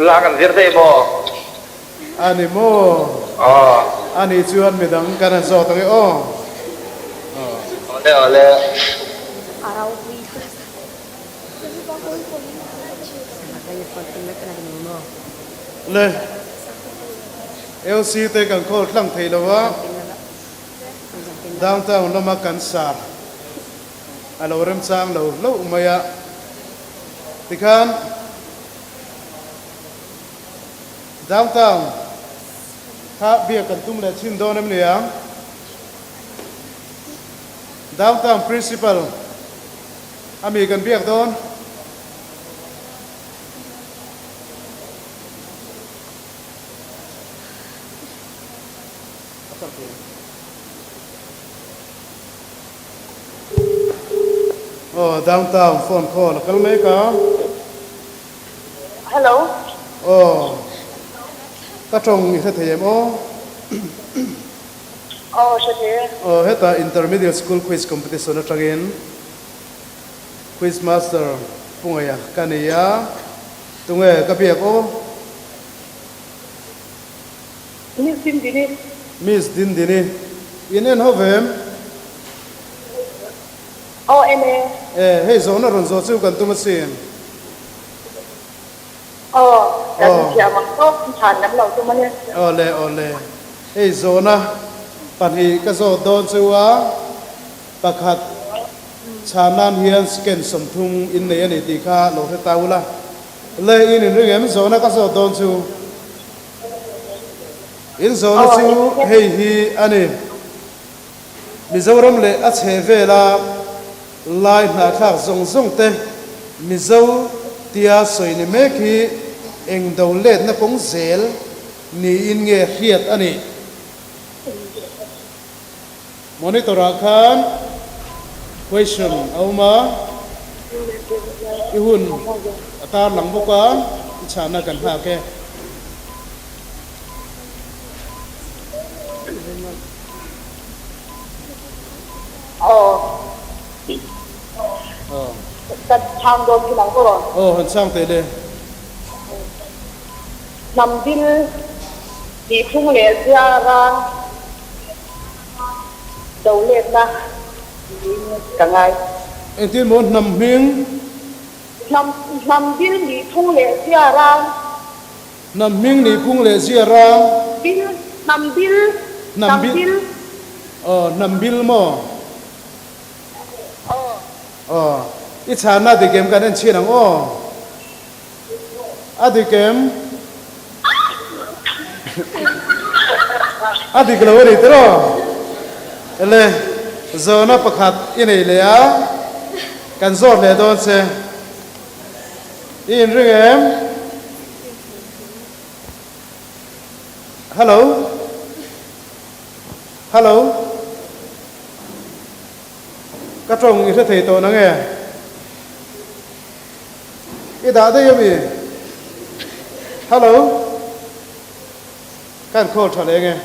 La kan zir daih maw? A ni maw? Aw. A nih chuan midang kan han zawt ang e aw. Awle awle. Le LC te kan call tlang thei lo a, downtown lama kan sar a lo remchang lo hlauh mai a, tikhan Downtown. Kha biak kan tum leh chin dawn em nia? Downtown Principal ami kan biak dawn. Aw downtown phone call a kal mek a. Hello. Aw ka tawng i hre thei em aw? Aw hre thei e. Aw hetah Intermediate School Quiz Competition atangin Quiz Master Pu Ngaia ka nei a, tunge ka biak aw? Miss Dindini. Miss Dindini, in en ho vem? Aw en e. E, hei zawhna rawn zawh chu kan tum asin. Aw, kan thiam ang tawp, chhan lam lo tum a ni. Aw le, aw le. Hei zawhna pahnih ka zawt dawn chu a, pakhat chhan nan hian second 30 in nei a ni tih kha lo hre ta ula. Le, in inring em? Zawhna ka zawt dawn chu. In zawhna chu hei hi a ni. Mizoram leh a chhe vela lai hnahthlak zawng zawng te Mizo tia sawi ni mek hi eng do letna kawng zel niin nge hriat a nih? Monitor ah khan question a awm a, i hun a tarlang bawk a, i chhahna kan nghak e. Aw. Ka chhang dawn thin ang aw. Aw, han chhang teh le. Hnam bil tih phung leh zia rang do letna niin ka ngai. Engtin maw hnam hming? Hnam hnam bil nih phung leh zia rang. Hnam hming nih phung leh zia rang. Bil, hnam bil, hnam bil. Aw, hnam bil maw? Aw. Aw, i chhanna dik em kan en chhin ang aw. A dik em? A dik lo a ni tiraw? Ele, zawhna pakhat i nei leh a, kan zawt leh dawn che. I inring em? Hello? Hello? Ka tawng i hre thei tawh nang e? I dah daih ami? Hello? Ka in call tha leh nge?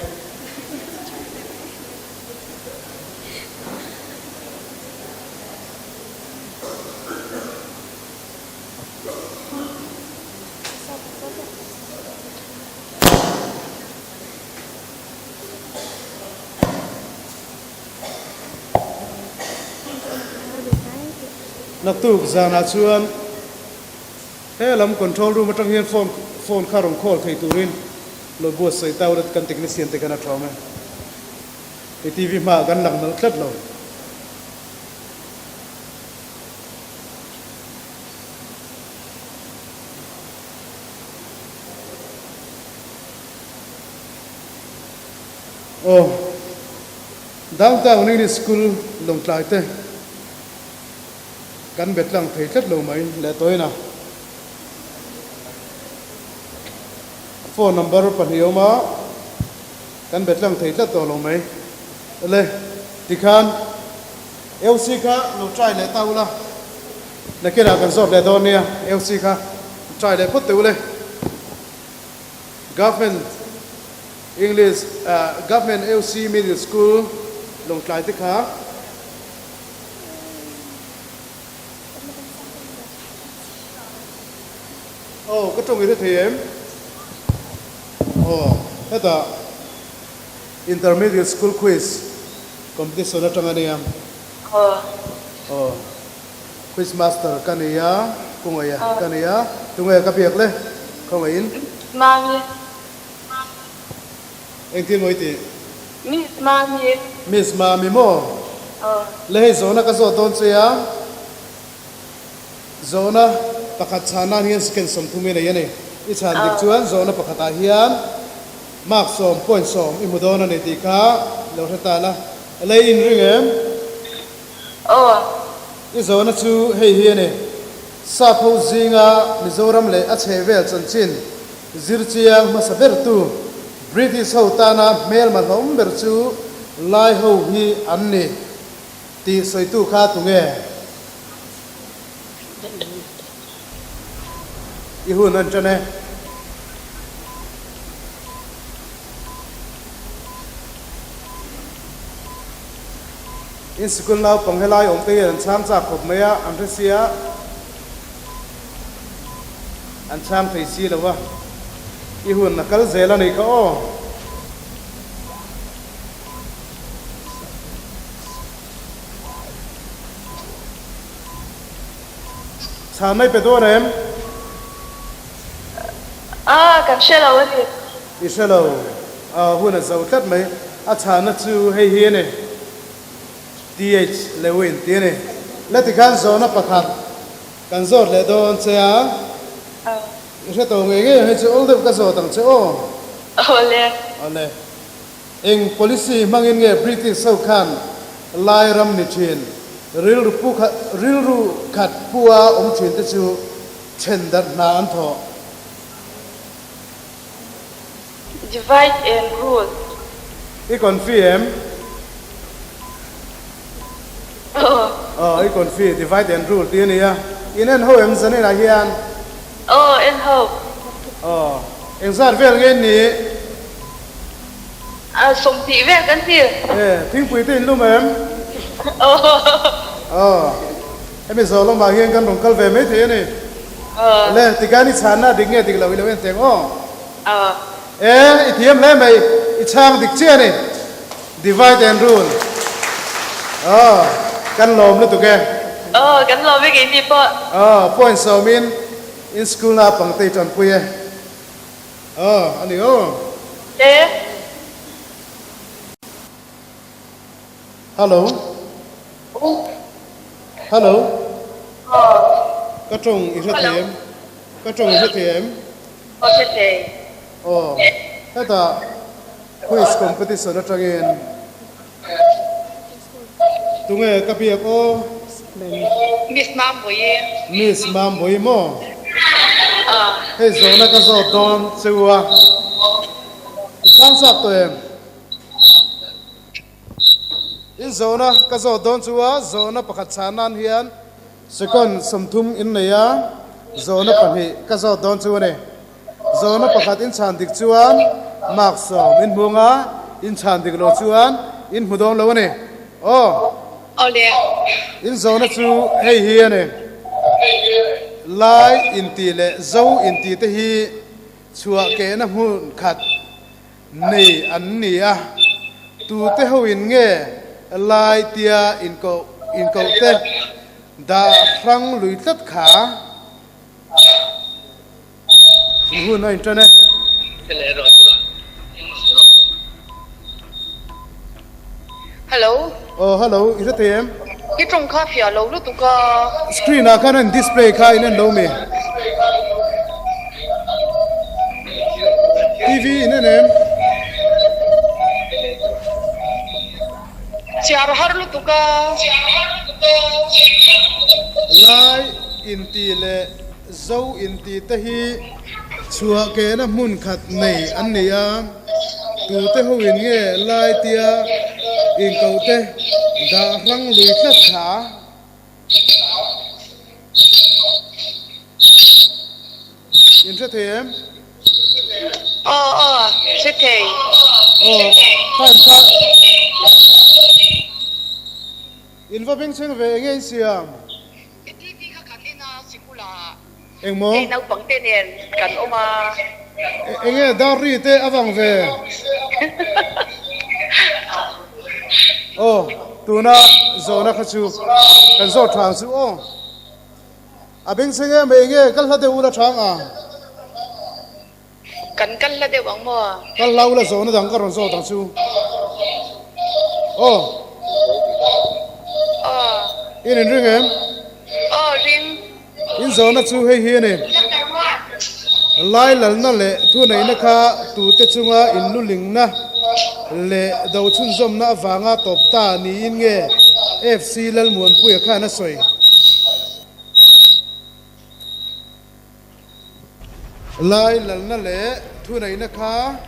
Naktuk zanah chuan he lam control room atang hian phone phone kha rawn call thei turin lo buatsaih ta ula kan technician te khan a thawm e. I TV hmaah kan lang nalh tlat lo. Aw, Downtown English School Lawngtlai te kan bet lang thei tlat lo mai leh tawina. Phone number pahnih a awm a, kan bet lang thei tlat tawh lo mai. Le, tikhan LC kha lo try leh ta ula, nakinah kan zawt leh dawn nia, LC kha try leh phawt teh ule. Government English Government LC Middle School Lawngtlai te kha. Aw ka tawng i hre thei em? Aw hetah Intermediate School Quiz Competition atang a nia. Aw Quiz Master ka nei a, Kungaia ka nei a, tunge ka biak le? Khawngaihin. Mami. Engtin maw i tih? Miss Mami. Miss Mami maw? Aw. Le hei zawhna ka zawt dawn che a, zawhna pakhat chhan nan hian second 30 i nei a ni. I chhan dik chuan zawhna pakhatah hian. Mark 10 point 10 i hmu dawn a ni tih kha lo hre ta la. Lei in ring em? Aw. I zawhna chu hei hi a ni. Sap ho zinga Mizoram leh a chhehvel chanchin zirchiang hmasa bertu British ho tana hmelma hlawm ber chu Lai ho hi an ni tih sawitu kha tunge? I hun an ṭan e. In sikul naupang helai awm te hian an chhang chak khawp mai a, an hre sia, an chhang thei si lo a, i hun a kal zel a nih kha aw. Chhan mai pe dawn em? A, kan hre lo a ni. I hre lo. A hun a zo tlat mai. A chhanna chu hei hi a ni. TH Lewin tih a ni. La tikhan zawhna pakhat kan zawt leh dawn che a. I hre tawh ngei ngei ang hei chu awl deuh ka zawt ang che aw. Awle. Awle. Eng policy hmangin nge British ho khan Lai ram ni thin, rilru pu khat rilru khat pua awm thin te chu then darh hna an thawh? Divide and rule. I confi em? Aw. Aw, i confi, divide and rule tih a ni a. In en ho em zaninah hian? Aw, en ho. Aw, engzat vel nge ni? A, 20 vel kan ti. E, thingpui te in lum em? Aw. Aw, hemi zawh lamah hian kan rawn kal ve mai thei a ni. Aw. Le, tikhan i chhanna dik nge dik lo i lo en teng aw. Aw. E, i thiam hle mai, i chhang dik chiah a ni. Divide and rule. Aw, kan lawm lutuk e. Aw, kan lawm e keini pawh. Aw, point sawmin in school na pangte i tanpui e. Aw, a ni aw. E. Hello. Hello. Aw. Ka tawng i hre thei em? Ka tawng i hre thei em? Aw, hre thei. Aw, hetah quiz competition atangin tunge ka biak aw? Miss Mambawi. Miss Mambawi maw? Hei zawhna ka zawt dawn che u a, i chhang chak tawh em? In zawhna ka zawt dawn chu a, zawhna pakhat chhan nan hian second 30 in nei a, zawhna pahnih ka zawt dawn chu a ni. Zawhna pakhat in chhan dik chuan mark 10 in hmu anga, in chhan dik lo chuan in hmu dawn lo a ni. Aw. Awle. In zawhna chu hei hi a ni. Lai inti leh Zo inti te hi chhuah kehna hmun khat nei an ni a, tute hoin nge Lai tia inkoh inkoh te dah hrang lui tlat kha? In hun a inṭan e. Hello. Aw hello, i hre thei em? I tawng kha fiah lo lutuk a. Screen ah khan an display kha in en lo mi? TV in en em? Chhiar har lutuk a. Lai inti leh Zo inti te hi chhuah kehna hmun khat nei an ni a, tute ho in nge lai tia inkoh te dah hrang lui tlat kha? In hre thei em? Aw aw, hre thei. Aw, time kha. In va bengchheng ve enge in siam? TV kha kan en a, sikula. Engmaw? Hei naupang te nen kan awm a. Enge dar ri te a vang ve? Aw, tuna zawhna kha chu kan zawt tha ang chu aw. A bengchheng em mai enge kal hla deuh ula tha ang a? Kan kal hla deuh ang maw? Kal hla ula zawhna dang ka rawn zawt ang chu. Aw. Aw. In inring em? Aw, ring. In zawhna chu hei hi a ni. Lai lalna leh thuneihna kha tute chunga inlulingna leh do chhunzawmna avanga tawp ta niin nge FC Lalmuanpuia khan a sawi. Lai lalna leh thuneihna kha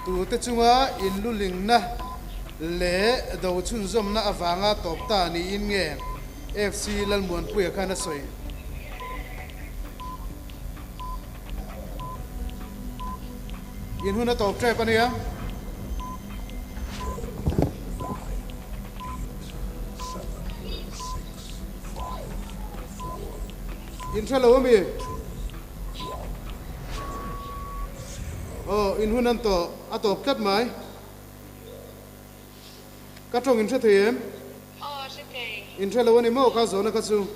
tute chunga inlulingna leh do chhunzawmna avanga tawp ta niin nge FC Lalmuanpuia khan a sawi. In hun a tawp tep a nia. In hre lo ami? Aw, in hun an tawh a tawp tlat mai. Ka tawng in hre thei em? Aw, hre thei. In hre lo a ni maw kha zawhna kha chu?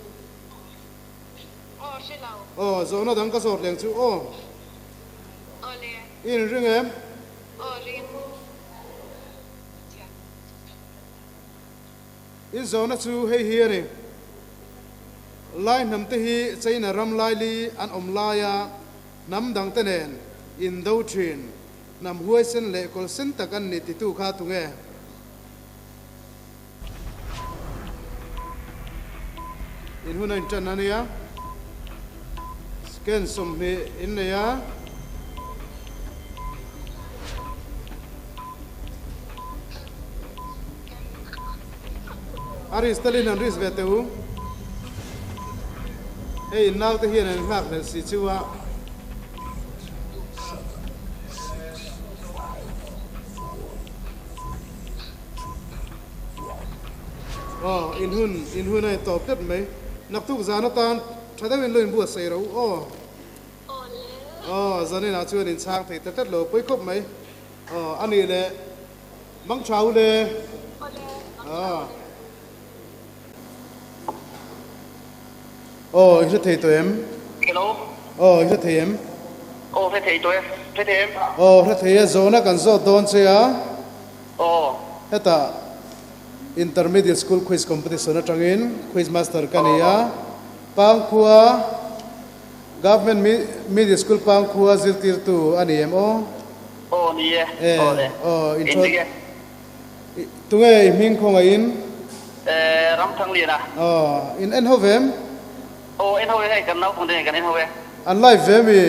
Aw, hre lo. Aw, zawhna dang ka zawt leng chu aw. Aw le. I inring em? Aw, ring. In zawhna chu hei hi a ni, Lai hnam te hi China ram laili an awm laia hnam dang te nen indo thin, hnam huaisen leh kawlsen tak an ni titu kha tunge? In hun a intan a nia, scan 20 in nei a. A risk telin an risk ve teh u. Hei in naute hian an nghak hlelh si chu a. Aw, in hun, in hun a intawp tlat mai. Naktuk zan atan tha deuhin lo inbuatsaih rawh u aw. Aw, zaninah chuan inchhang thei ta tlat lo pawi khawp mai. Aw, a nih leh mang tha u le. Aw. Aw, i hre thei tawh em? Hello. Aw, i hre thei em? Aw, hre thei tawh e. Hre thei em? Aw, hre thei e. Zawhna kan zawt dawn che a. Aw. Hetah Intermediate School Quiz Competition atangin Quiz Master ka ni a. Pangkhua Government Middle School Pangkhua zirtirtu a ni em aw? Aw, ni e. Aw le. Aw, Eng dik e. Tunge i hming khawngaihin? Eh, Ramthangliana. Aw, in en ho ve em? Aw, en ho e hei, kan naupang te nen kan en ho e. An live ve mi?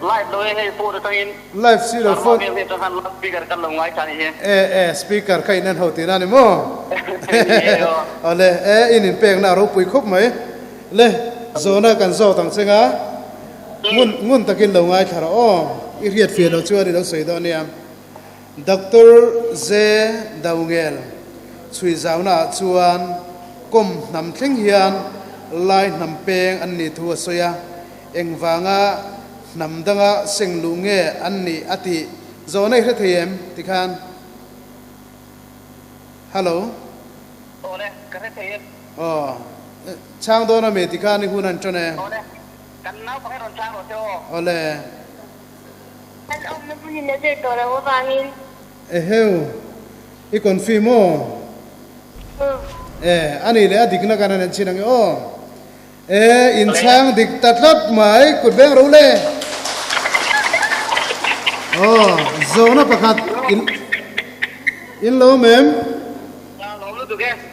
Live lo e hei, phone atangin. Live si lo phone. Vel atang khan loud speaker kan lo ngaithla anih hi. Eh, eh, speaker kha in en ho tihna a ni maw? Ni e aw. Aw le, eh, in inpekna a ropui khawp mai. Le, zawhna kan zawt ang che nga, ngun, ngun takin lo ngaithla rawh aw. I hriat fiah loh chuan i lo sawi dawn nia. Doctor Ze Daungel chhui zaunaah chuan kawm hnam thleng hian Lai hnam peng an nih thu a sawi a, engvanga hnam danga seng luh nge an nih a tih zawhna i hre thei em? Tikhan Hello. Awle, ka hre thei e. Aw, chhang dawn a mi tikhan i hun an ṭan e. Awle, kan naupang hi rawn chhang rawh se aw. Awle. An awmna hmunin a zir tawh loh avangin. Eheu, i confirm aw? Umm. E, a nih leh a dikna kan han en chhin ang e aw. E, inchhang dik ta tlat mai, kut veng ro le. Aw, zawhna pakhat in in lo awm em?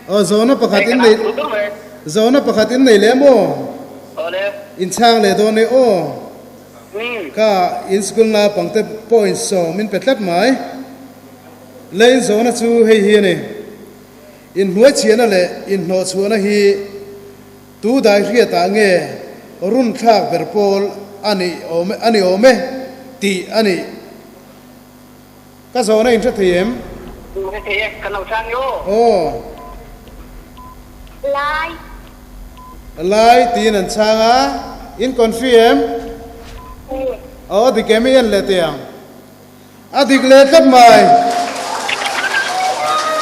Aw, zawhna pakhat in nei zawhna pakhat in nei leh maw? Inchhang leh dawn e aw. Ka in school naupang te point 70 pe tlat mai. Lane zawhna chu hei hi a ni. Inhnuaichhiahna leh inhnawhchhuahna hi tu dai hriatah nge run thlak ber pawl a nih awm a ni awm e tih a ni. Ka zawhna in hre thei em? Hre thei e, kan lo chhang io. Aw. Lai. Lai tiin an chhang a, in confi em? Aw a dik em i en leh teh ang. A dik leh tlat mai.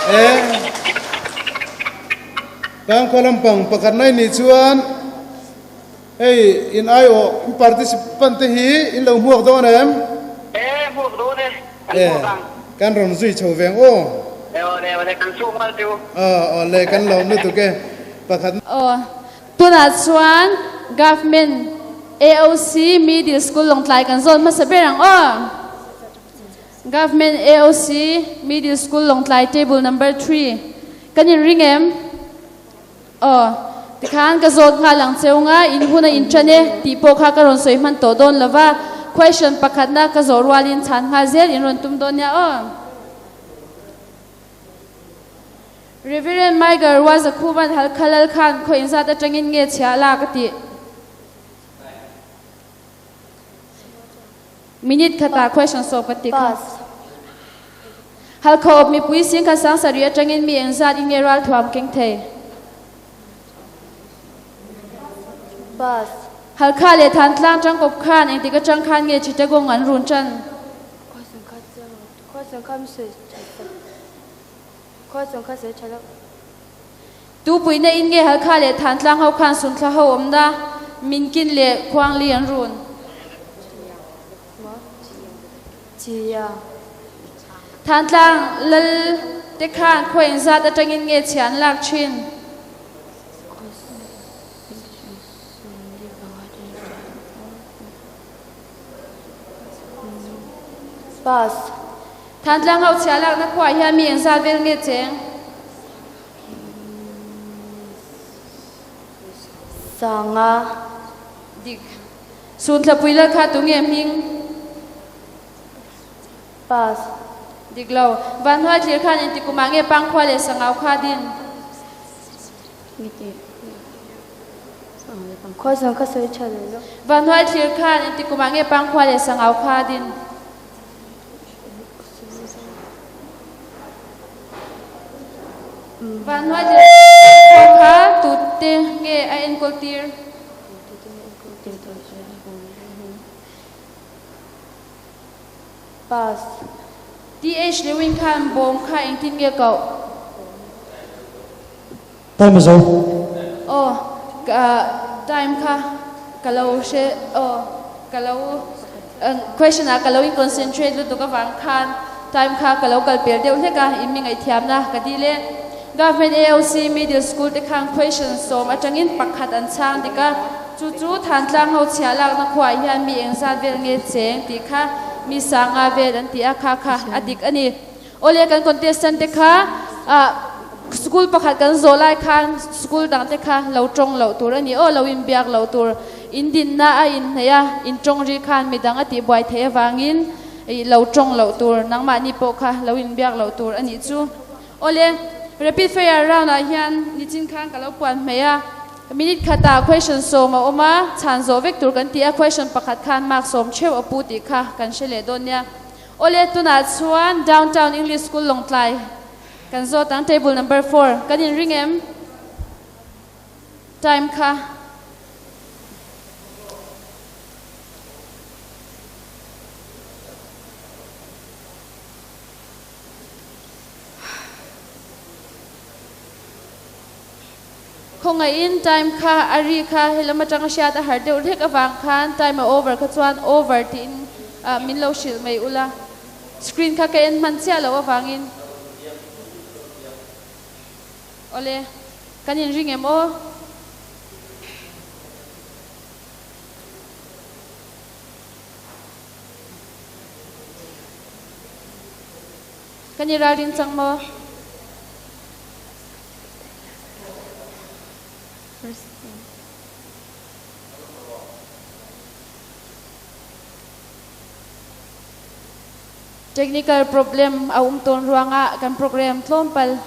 E. Pangkhua lampang pakhat mai nih chuan hei in aiawh in participant te hi in lo hmuak dawn em? E, hmuak dawn e, kan hmuak ang. E, kan rawn zui chho veng aw. E aw le, aw le, kan chhuak nghal chu. Aw, aw le, kan lawm lutuk e, pakhat. Aw, tunah chuan government. AOC Middle School Lawngtlai kan zawn hmasa ber ang aw. Government AOC Middle School Lawngtlai table number 3. Kan in ring em? Aw, tikhan ka zawt nghal ang cheu nga in hun a in ṭan e tih pawh kha ka rawn sawi hman tawh dawn lo va, question pakhatna ka zawh rualin chhan nghal zel in rawn tum dawn nia aw. Reverend Michael Ruazakhuvan Halkha Lal khan khaw inzat aṭangin nge chhia la ka tih? Minute khatah question sawp ka ti kha. Halkha awp mipui singkhat sangsarih atangin mi engzat in nge ralthuam keng thei? Pass. Halkha leh Thantlang tangkawp khan engtik atang khan nge Chittagong an run tan? Tupuina in nge Halkha leh Thantlang ho khan Sunthla ho awmna Minkin leh Khuangli an run? Thantlang lal te khan khua inzat atangin nge chhia an lak thin? Pass. Thantlang ho chhia lakna khuaah hian mi engzat vel nge cheng? Sanga. Dik. Sunthlapui lal kha tunge hming? Pass. Dik lo. Vanhnuai thlir khan inti kumah nge Pangkhua leh Sangau kha din? Khua zawng ka sawi tha lo lo. Vanhnuai thlir khan inti kumah nge Pangkhua leh Sangau kha din? Vanhnuai thlir khua kha tute nge a enkawl tir? Pass. TH Lewin khan bawm kha engtin nge koh? Time a zo. Aw, time kha ka lo hre aw, ka lo question ah ka lo in concentrate lutuk avang khan time kha ka lo kal pel deuh hlek a, in mi ngaihthiamna ka dil e. Government AOC Middle School te khan question sawm atangin pakhat an chhang dik a, chu chu Thantlang ho chhiah lakna khuaah hian mi engzat vel nge cheng tih kha mi sanga vel an ti a, kha kha a dik a ni. Awle kan contestant te kha school pakhat kan zawh lai khan school dang te kha lo tawng loh tur a ni aw, lo inbiak loh tur, in dinna a inhneih a, in tawng ri khan midang a tihbuai theih avangin lo tawng loh tur, nangmahni pawh kha lo inbiak loh tur a nih chu. Awle rapid fire round ah hian nichin khan ka lo puan hmeh a, minute khatah question sawm a awm a, chhan zawh vek tur kan ti a, question pakhat khan mark sawm theuh a pu tih kha kan hre leh dawn nia. Awle tunah chuan Downtown English School Lawngtlai kan zawt ang table number four kan in ring em? Time kha. Khawngaihin time kha a ri kha helam atanga hriat a har deuh hlek avang khan time a over kha chuan over tiin min lo hrilh mai ula. Screen kha ka en hman chiah loh avangin. Awle, kan inring em aw? Kan i ralring cang maw? Technical problem a um tawn ruangah kan program tlawmpal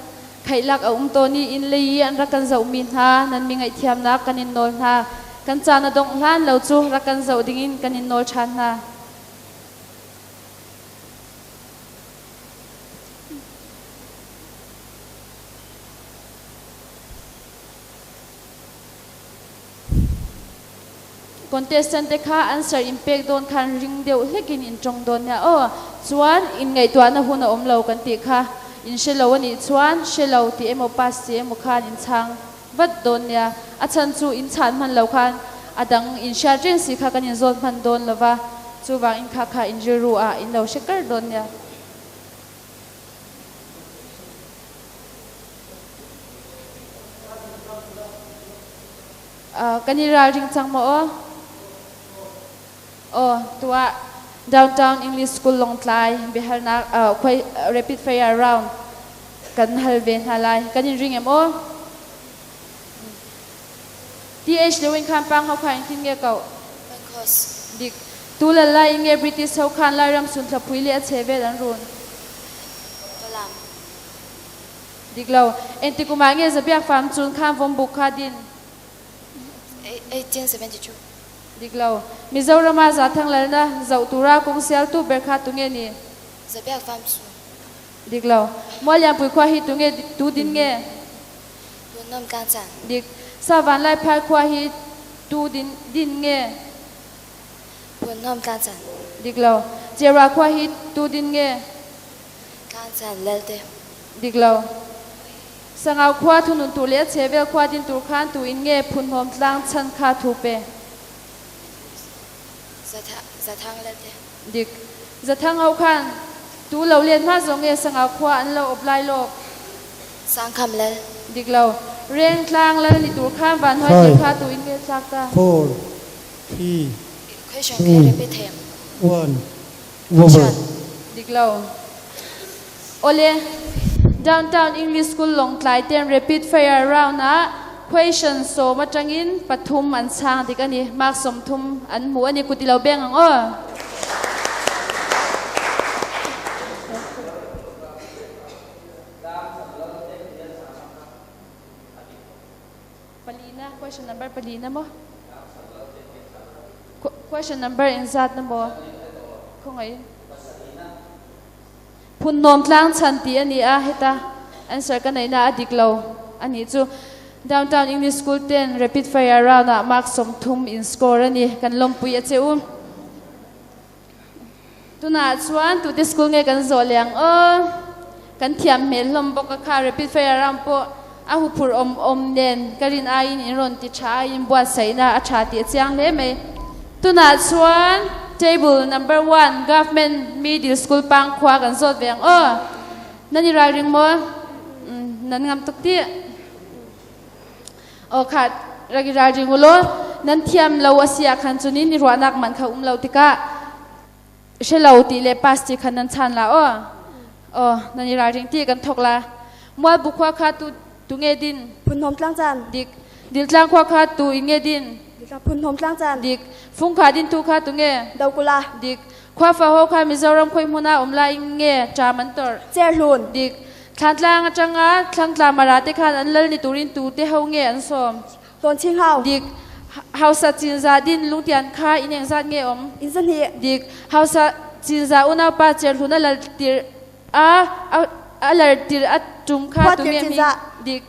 khaihlak a um tawn i inn lei i an rak kan zohmi hna nan mi ngaihthiamnak kan in nawl hna. Kan caan a dongh hlan lo cu rak kan zoh dingin kan in nawl ṭhan hna. Contestant te kha answer in pek dawn khan ring deuh hlekin in tawng dawn nia aw. Chuan in ngaihtuahna hun a awm lo kan tih kha in hre lo a nih chuan hre lo tih emaw pass tih emaw khan in chhang vat dawn nia. A chhan chu in chhan hman lo khan a dang in hriat reng si kha kan in zawt hman dawn lo va, chuvang in kha kha in rilru ah in lo hre kar dawn nia. Kan i ralring cang maw aw? Aw tuah Downtown English School Lawngtlai biahalnak rapid fire round kan hal ve hna lai. Kan in ring em aw? TH lewin khan pang ho kha in tin nge ko? Pankos. Dik. Tu lal lai in nge British ho khan Lairam sun thla phui le a chevel an run. Falam. Dik lo. Enti kuma nge zabiak fam chun khan vom buk kha din. 1872. Dik lo. Mizoram ah Zathang lalna zoh tura kong sialtu ber kha tunge ni? Zabiak fam chun. Dik lo. Muallianpui khua hi tunge tu din nge? Punnom tlang chan. Dik. Savan Laiphai khua hi tu din din nge? Punnom tlang chan. Dik lo. Cera khua hi tu din nge? Tlang chan Lalte. Dik lo. Sangau khua thunun tur le a chehvel khua din tur khan tu in nge Phunhnawm tlang chan kha thu pe? Zathang Lalte. Dik. Zathang ho khan tu lo len hma zong nge Sangau khua an lo awp lai lawk? Sangkham Lal. Dik lo. Reng tlang lal ni tur khan vanhuai tir kha tu in nge tlak ta? 4, 3, Question khe 2, repeat them. 1, over. Dik lo. Awle, Downtown English School Lawngtlai ten Rapid Fire round ah question sawm atangin pathum an chang dik ani. Mark 30 an hmu ani. Kut i lo beng ang aw. Palina, question number palina mo. Question number engzat na maw? Khawngaih. Phunhnawm tlang chhan ti a ni a, heta answer ka neihna a dik lo a nih chu. Downtown English School ten rapid fire round ah mark 30 in score a ni. Kan lawmpui a che u. Tunah chuan tute school nge kan zawh leh ang aw. Kan thiam hmel hlawm bawk a kha rapid fire round pawh a huphurh awm awm nen ka rin aiin in rawn ti tha a, in buatsaihna a tha tih a chiang hle mai. Tunah chuan table number one Government Middle School Pangkhua kan zawt ve ang aw. Nan i ralring maw? Nan ngam tuk tih. Aw kha rak i ralring u law nan thiam lo a si ah khan cunin i ruahnak man kha um lo tikah hre lo ti le pass ti khan nan chan la aw. Aw nan i ralring ti kan thok la. Mualbu khua kha tu tu nge din. Phunhnawm tlang caan. Dik. Diltlang khua kha tu i nge din. Phunhnawm tlang caan. Dik. Fung kha din tu kha tu nge. Dokula. Dik. Khua fa ho kha Mizoram khoi hmun ah um la ing nge ṭam an tor. Cerhlun. Dik. Thlantlang aṭanga Thlangtla Mara te khan an lal ni turin tu te ho nge an sawm. Hlawnching hau. Dik. Hausa Cinzah din lungtian kha inn engzat nge um? Inn zahnih. Dik. Hausa Cinzah unaupa Cerhlun a lal tir a a lar tir a ṭum kha tu nge hming? Dik.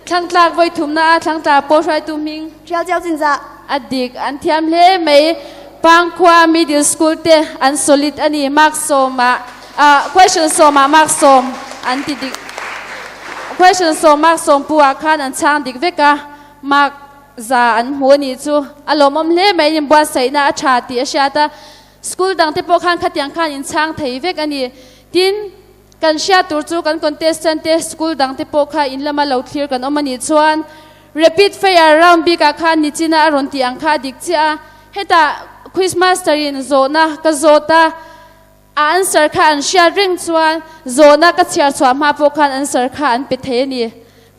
Thlangtlak voi thumna ah Thlangtla pawl hruaitu hming? Ṭial Cio Cinzah. A dik. An thiam hle mai. Pangkhua Middle School te an solid ani. Mark sawm ah question sawm ah mark sawm an ti dik. Question sawm mark sawm pu ah khan an chhang dik vek a. Mark za an hmu ani chu. A lawmawm hle mai in buatsaihna a tha tih a hriat a. School dang te pawh khan khatiang khan in chhang thei vek ani. Tin, Kan hriat tur chu kan contestant te school dang te pawh kha in lama lo thlir kan awm a nih chuan rapid fire round bik ah khan nichina a rawn tih ang kha a dik chiah a, hetah quiz master in zawhna ka zawt a, a answer kha an hriat reng chuan zawhna ka chhiar chhuah hma pawh khan answer kha an pe thei a ni.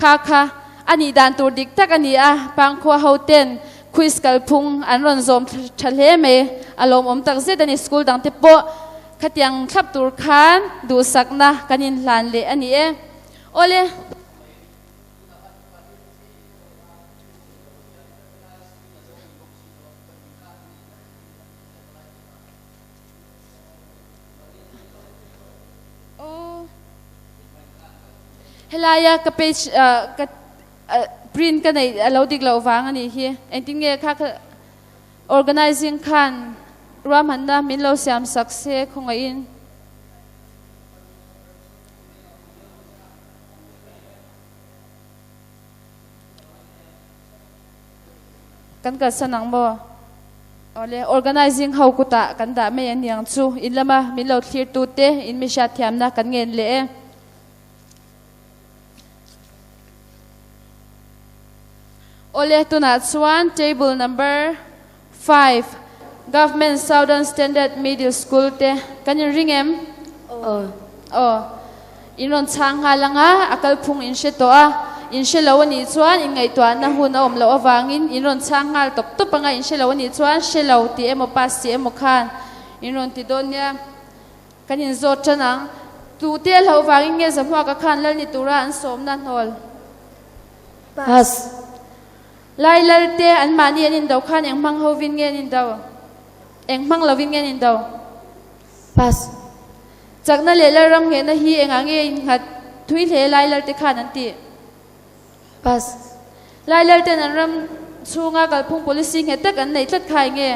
Kha kha a nih dan tur dik tak a ni a, Pangkhua ho ten quiz kalphung an rawn zawm tha hle mai, a lawmawm takzet a ni school dang te pawh. Khatiang thlap tur khan duhsakna kan inhlan leh a ni e. Awle. Helaia ka page ka print ka nei a lo dik loh vang a nih hi. Engtin nge kha kha Organizing khan ruahmanna min lo siam sak se khawngaihin. Kan kalsan ang maw? Awle, organizing ho kutah kan dah mai aniang chu. In lama min lo thlir tu te in mi hriatthiamna kan ngen leh e. Awle tunah chuan table number five. Government Southern Standard Middle School te kan in ring em? Aw. Aw. In rawn chhang nghal anga a kalphung in hre tawh a, in hre lo anih chuan in ngaihtuahna hun a awm loh avangin in rawn chhang nghal tawp tawp anga in hre lo anih chuan hre lo tih emaw pass tih emaw khan in rawn ti dawn nia. Kan in zawt tan ang. Tute a hlauh vangin nge Zahmuaka khan lal ni tura an sawmna hnawl? Pass. Lai lal te an mahni an indo khan eng hmang hovin nge an indo? Eng hmang lovin nge an indo? Pass. Chakna leh Lalram nghehna hi engah nge innghat thui hle Lai lal te khan an tih? Pass. Lai lal ten an ram chhunga kalphung policy nghet tak an neih tlat kha eng nge?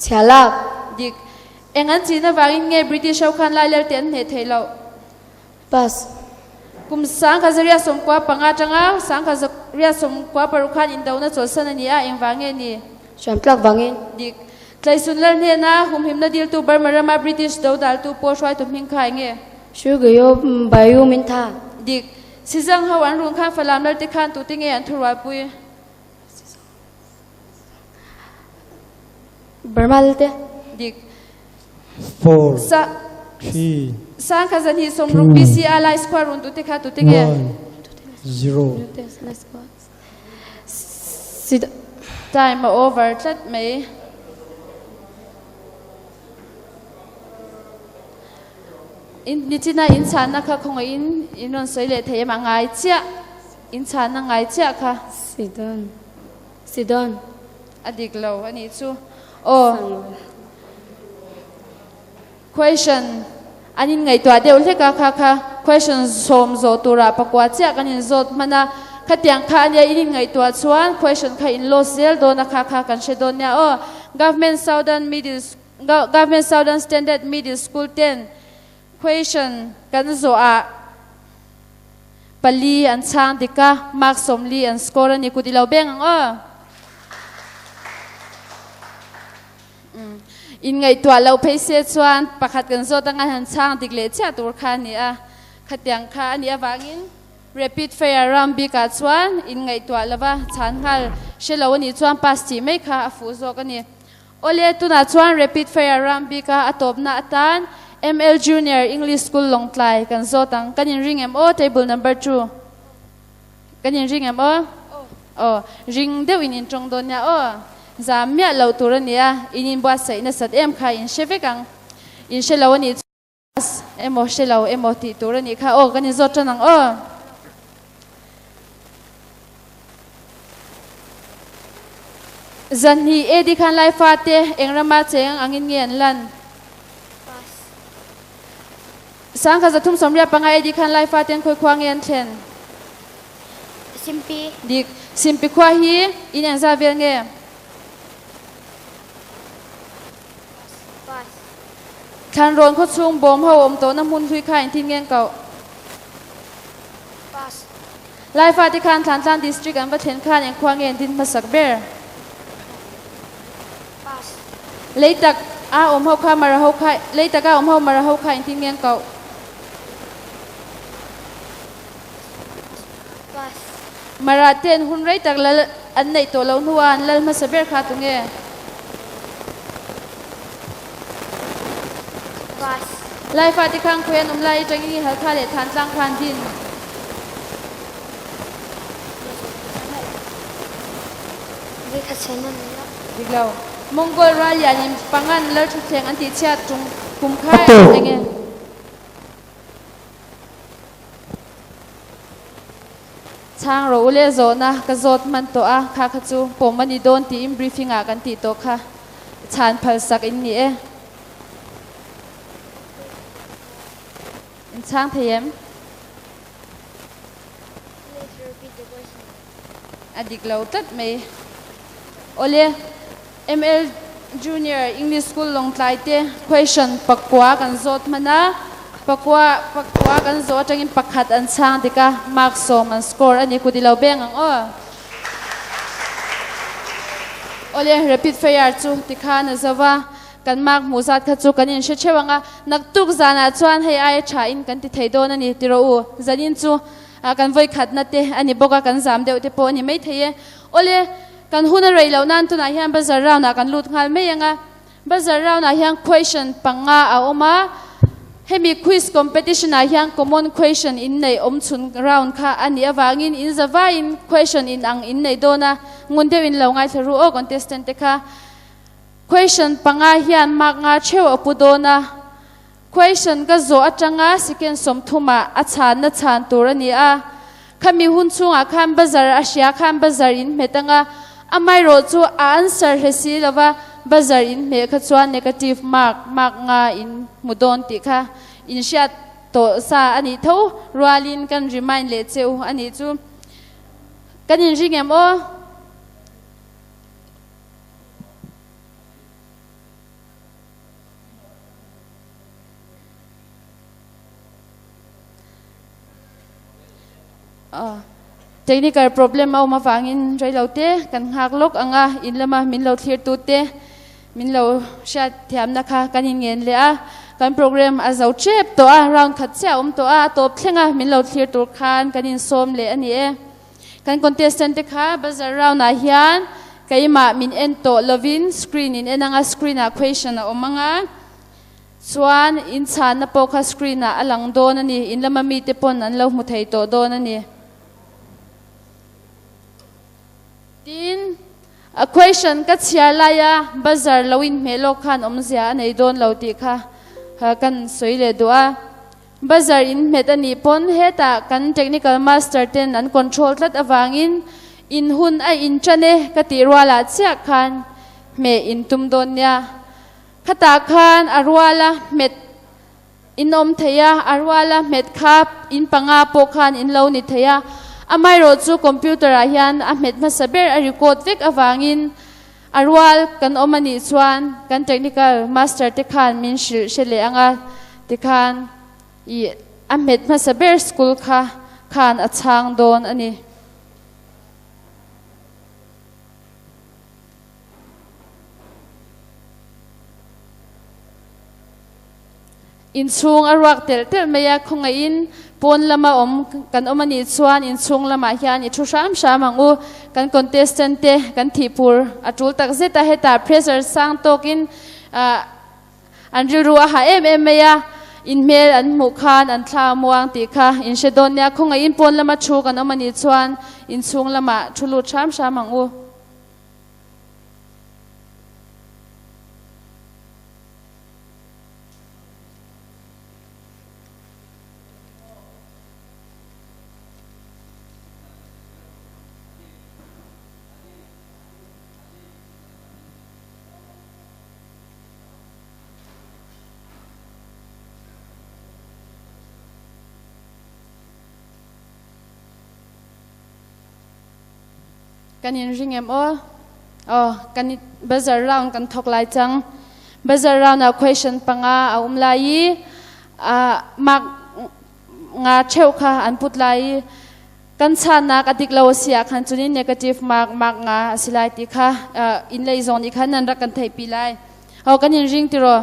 Chhia lak. Dik. Eng an chihna vangin nge British ho khan Lai lal te an hneh theih loh? Pass. Kum 1995 atanga 1996 khan indona chawlhsan a ni a, engvang nge ni? Hriamtlak vangin. Dik. Tlaisun lal hnena humhimna diltu Burma rama British do daltu pawl hruaitu hming kha eng nge? Shugayo Bayu min tha. Dik. Sizang ho an run khan Falam lal te khan tute nge an thurualpui? Burma lal te. Dik. 4, Sa 3, 2026 BC a Lai Square run tute kha tute nge? 1, 0. Sid Time a over tlat mai. In nichina in chhanna kha khawngaihin in rawn sawi leh thei em a ngai chiah. In chhanna ngai chiah kha. Sidon. Sidon. A dik lo a nih chu. Aw. Question an in ngaihtuah deuh hlek a kha kha question sawm zawh turah pakua chiah kan in zawt hman a, khatiang kha ania in in ngaihtuah chuan question kha in lost zel dawn a kha kha kan hre dawn nia aw. Government Southern Middle Government Southern Standard Middle School ten question kan zawh ah pali an chhang dik a, mark 40 an score a ni kut i lo beng ang aw. Inngaihtuah loh phei se chuan pakhat kan zawt anga han chhang dik leh chiah tur kha a ni a, khatiang kha a nih avangin rapid fire round bikah chuan inngaihtuah lova chhan nghal hre lo a nih chuan pass tih mai kha a fuh zawk a ni. Awle tunah chuan rapid fire round bika a tawpna atan ML Junior English School Lawngtlai kan zawt ang. Kan inring em aw table number two. Kan inring em aw? Aw, ring deuh in intawng dawn nia aw. Zam miah loh tur a nia, in inbuatsaih nasat em kha in hre vek ang. In hre lo a nih chuan emaw hre lo emaw tih tur a nih kha aw, kan inzawt tan ang aw. Zanhnih AD khan Lai fate eng rama cheng angin nge an lan? 1335 AD khan Lai faten khawi khua nge an thlen? Simpi. Dik. Simpi khua hi in engzah vel nge? Pass. Thlanrawn khaw chhung bawm ho awm tawhna hmun hlui kha engtin nge an koh? Pass. Lai fate khan Thlantlang District an va thlen khan eng khua nge an din hmasak ber? Pass. Lei tak a awm ho kha mara ho kha lei tak a awm ho mara ho kha engtin nge an koh? Pass. Mara ten hun rei tak lal an neih tawh loh hnuah an lal hmasa ber kha tunge? Pass. Lai fate khang khawi an awm lai atangin i Halkha leh Thantlang kha an din. Dik lo. Mongol ral lian in pangan lal thutthleng an tih chhiat chung kum kha eng nge? Chhang rawh u le zawhna ka zawt hman tawh a, kha kha chu pawm a ni dawn tiin briefing ah kan tih tawh kha chhan phal sak in ni e. In chhang thei em? A dik lo tlat mai. Awle, ML Junior English School Lawngtlai te question pakua kan zawt hman a, pakua pakua kan zawh atangin pakhat an chhang dik a, mark 10 an score a ni. Kut i lo beng ang aw. Awle, rapid fire chu tikhan a zo va, kan mark hmuh zat kha chu kan inhre theuh ang a, naktuk zanah chuan hei aia tha in kan ti thei dawn a ni tiraw u, zanin chu kan vawikhatna te a ni bawk a, kan zam deuh te pawh a ni maithei e. Awle. Kan hun a rei lo nain tunah hian buzzer round ah kan lut nghal mai ang a. Buzzer round ah hian question panga a awm a. Hemi quiz competition ah hian common question in neih awm chhun round kha a nih avangin in zavaiin question in ang in nei dawn a. Ngun deuh in lo ngaithla ru aw contestant te kha. Question panga hian mark nga theuh a pu dawn a. Question ka zawh atanga second sawmthumah a chhanna chhan tur a ni a. Khami hun chhungah khan buzzer a hria khan buzzer in hmet anga, amaherawh chu a answer hle si lova buzzer in hmeh kha chuan negative mark, mark nga in hmu dawn tih kha in hriat tawh sa a nih tho rualin kan remind leh che u a nih chu. Kan inring em aw? Technical problem a awm avangin reilo te kan nghak lawk ang a, in lama min lo thlir tu te min lo hriat thiamna kha kan in ngen leh a, kan program a zo tep tawh a, round khat chiah a awm tawh a, a tawp thleng a min lo thlir tur khan kan in sawm leh a ni e. Kan contestant te kha buzzer round ah hian keimah min en tawh lovin screen in en anga screen ah question a awm anga chuan in chhanna pawh kha screen ah a lang dawn a ni in lama mite pawn an lo hmu thei tawh dawn a ni. Tin, a question ka chhiar laia buzzer lo in hmeh lawk khan awmzia a nei dawn lo tih kha kan sawi leh duh a. Buzzer in hmet a nih pawn hetah kan technical master ten an control tlat avangin in hun a in tan e ka tih rualah chiah khan hmeh in tum dawn nia. Khatah khan a ruala hmet in awm thei a, a ruala hmet kha in panga pawh khan in lo ni thei a. Amaherawh chu computer ah hian a hmet hmasa ber a record vek avangin a rual kan awm a nih chuan kan technical master te khan min hrilh hre leh ang a tikhan ih a hmet hmasa ber school kha khan a chhang dawn a ni. Inchhung a ruak telh telh mai a, khawngaihin pawn lama awm kan awm a nih chuan inchhung lamah hian i thu hram hram ang u. Kan contestant te kan thihpur a tul tak zet a, hetah pressure sang tawkin an rilru a hah em em mai a, in hmel an hmuh khan an thla a muang tih kha in hre dawn nia, khawngaihin pawn lama thu kan awm a nih chuan inchhung lamah thu lut hram hram ang u. Kan in ring em aw? Aw, kan i buzzer round kan thawk lai cang. Buzzer round ah question panga a um lai i mark nga cheu kha an put lai i kan channak a dik lo a si ah khan cunin negative mark mark nga a si lai ti kha in lei zong nih khan nan rak kan theihpi lai. Aw kan in ring tiraw?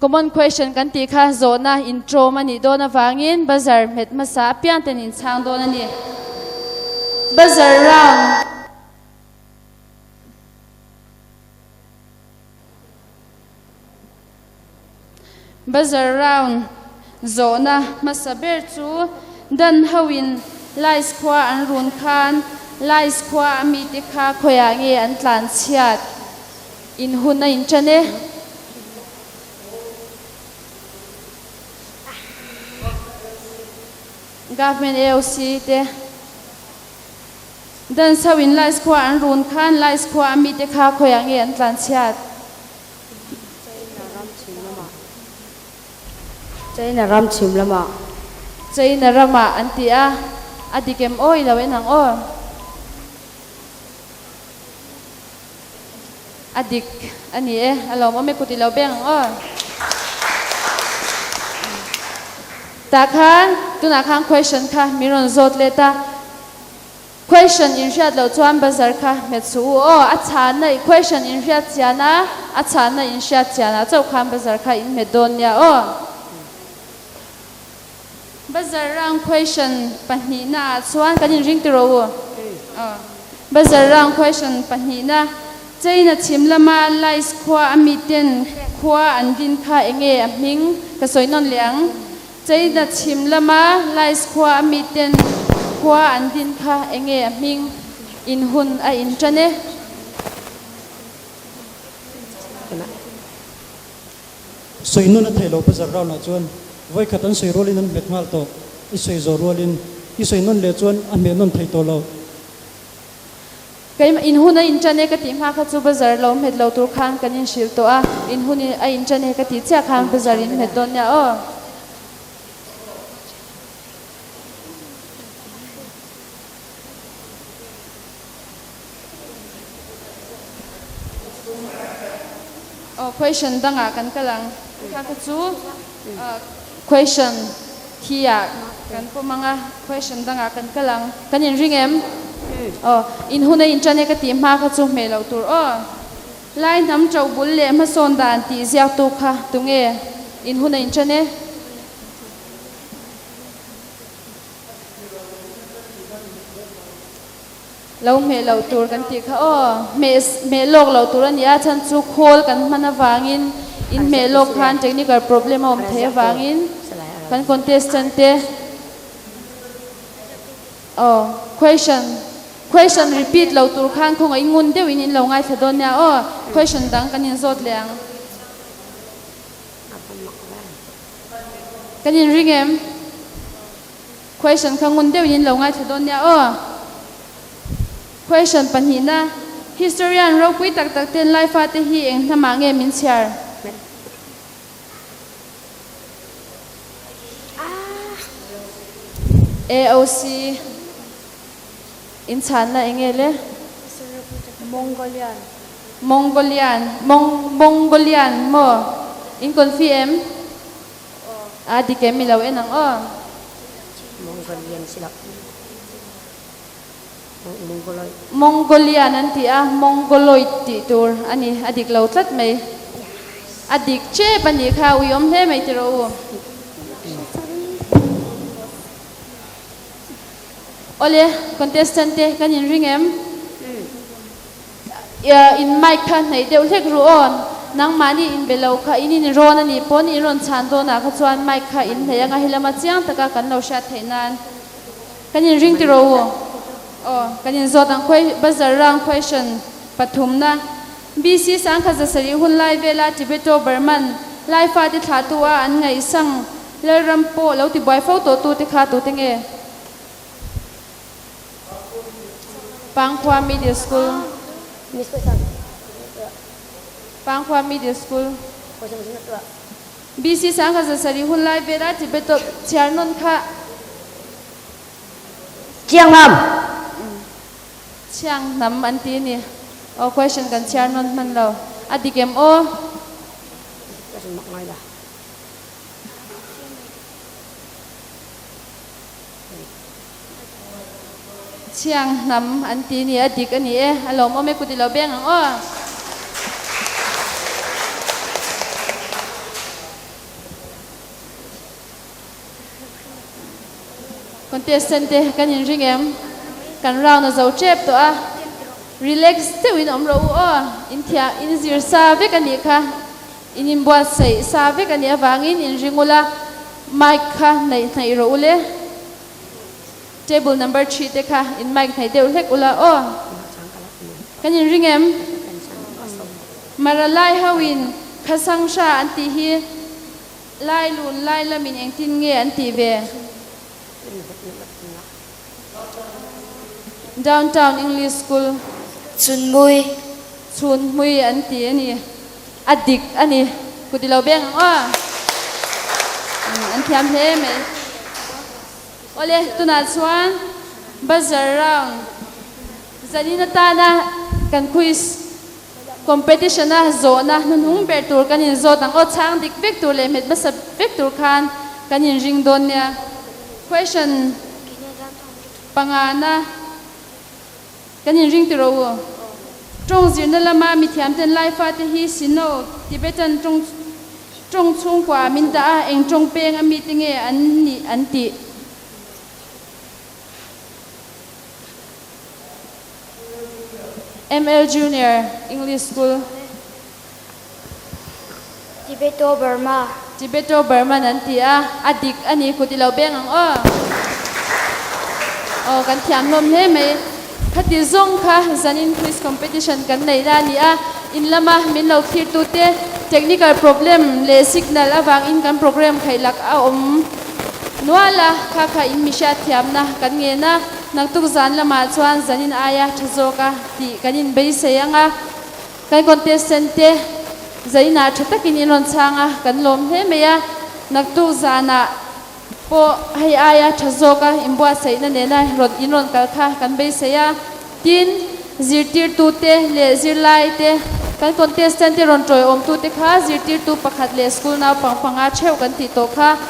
Common question kan ti kha zawhna intro a nih dawn avangin buzzer hmet hmasa apiang ten in chhang dawn a ni. Buzzer round. Buzzer round zawhna hmasa ber chu Dan hoin Lais khua an run khan Lais khua a mite kha khawiah nge an tlan chhiat in hun a inṭan e. Government AOC te Dan hoin Lais khua an run khan Lais khua a mite kha khawiah nge an tlan chhiat. China ram chhim lamah. China ramah an ti a, a dik em aw i lo en ang aw. A dik a ni e, a lawmawm e kut i lo beng ang aw. Tah khan tunah khan question kha min rawn zawt let a. Question in hriat loh chuan buzzer kha hmet suh u aw, a chhanna i question in hriat chian a, a chhanna in hriat chian ah chauh khan buzzer kha in hmet dawn nia aw. Buzzer round question pahnihna ah chuan kan in ring ti rawh u aw. Bazar rang question pahnihna China chim lama Lais khua a miten khua an din kha enge a hming ka sawi nawn leh ang. China chim lama Lais khua a miten khua an din kha enge a hming in hun a in ṭan e. Sawi nun a thei lo bazar round ah chuan vawikhat an sawi rualin an hmet nghal tawh. I sawi zawh rualin i sawi nawn leh chuan a hmeh nawn thei tawh lo. Keimah in hun a in ṭan e ka tih hma kha chu bazar lo hmet lo tur khan kan in hrilh tawh a, in hun a in ṭan e ka tih chiah khan bazar in hmet dawn nia aw. Aw question dangah kan kal ang. Kha kha chu question thi ah kan pawm ang a, question dangah kan kal ang. Kan in ring em? Aw in hun a in ṭan e ka tih hma kha chu hmeh loh tur aw. Lai hnam ṭo bul leh hmasawn dan tih ziaktu kha tunge in hun a in ṭan e? Lo hmeh loh tur kan tih kha aw, hmeh hmeh lawk loh tur a ni a, chhan chu khawl kan hman avangin in hmeh lawk khan technical problem a awm theih avangin kan contestant te aw question question repeat lo tur khan khawngaih ngun deuhin in lo ngaithla dawn nia aw, question dang kan inzawt leh ang. Kan inring em? Question kha ngun deuhin in lo ngaithla dawn nia aw. Question pahnihna, Historian ropui tak tak ten lai fate hi eng hnamah nge min chhiar? AOC in chhanna eng nge le? Mongolian. Mongolian, Mong, Mongolian maw? In confi em? A dik em i lo en ang aw. Mongolian si lo. Mongoloid. Mongolian an ti a, Mongoloid tih tur a ni. A dik lo tlat mai. A dik tep a nih kha, ui awm hle mai tiraw u. Awle, contestant te kan inring em? In mic kha hnaih deuh hlek ru aw. Nangmahni in be lo kha in in rawn a nih pawn in rawn chhan dawnah kha chuan mic kha in hnaih anga helama chiang taka kan lo hriat theih nan kan in ring tiraw u. Aw kan in zawt ang khawi buzzer round question pathumna BC sangkha zasarih hun lai vela Tibeto Burman lai fate thlahtu a an ngaihsang Lalram pawh lo tibuai fo tawh tute kha tute nge? Pangkhua Middle School Pangkhua Middle School BC sangkhat zasarih hun lai vela Tibeto chhiar nawn kha Chiang Nam Chiang Nam an ti a ni. Aw question kan chhiar nawn hman lo. A dik em aw? Chiang hnam an ti ni a dik a ni e, a lawmawm e kut i lo beng ang aw. Contestant te kan inring em? Kan round a zo tep tawh a, relax deuhin awm rawh u aw, inthiah inzir sa vek a nih kha. In inbuatsaih sa vek a nih avangin inring ula, mic kha hnaih hnaih rawh ule. Table number thi te kha in mic hnaih deuh hlek ula aw. Kan inring em? Mara lai ho in Khasang hra an tih hi Lai lun lai lamin engtin nge an tih ve? Downtown English School. Chhunmui. Chhunmui an ti a ni. A dik a ni. Kut i lo beng ang aw. An thiam hle mai. Awle, tunah chuan buzzer round zanin atana kan quiz competition a zawhna hnuhnung ber tur kan inzawt ang aw. Chhang dik vek tur leh hmet hmasa vek tur khan kan inring dawn nia. Question pangana kan inring tiraw u. Tawng zirna lama mithiamten Laifa te hi Sino, Tibetan tawng tawng chhungkua min dah a, eng tawng peng a mite nge an nih an tih. ML Junior English School. Tibeto Burma. Tibeto Burma nan ti a, a dik a ni kut i lo beng ang aw. Aw kan thiam hlawm hle mai. Khati zong kha zanin quiz competition kan nei la ni a, in lama min lo thlir tu te technical problem leh signal avang in kan program khaih lak a awm nual a, kha kha in mi hriat thiamna kan ngen a, naktuk zan lamah chuan zanin aia tha zawk a tih kan in beisei ang a. Kan contestant te zainah tha takin in rawn chhang a, kan lawm hle mai a. Naktuk zanah pawh hei aia tha zawka inbuatsaihna nena rawn in rawn kal kha kan beisei a. Tin, zirtirtute leh zirlaite, kan contestant te rawn tawiawmtute kha zirtirtu pakhat leh school naupang panga theuh kan tih tawh kha.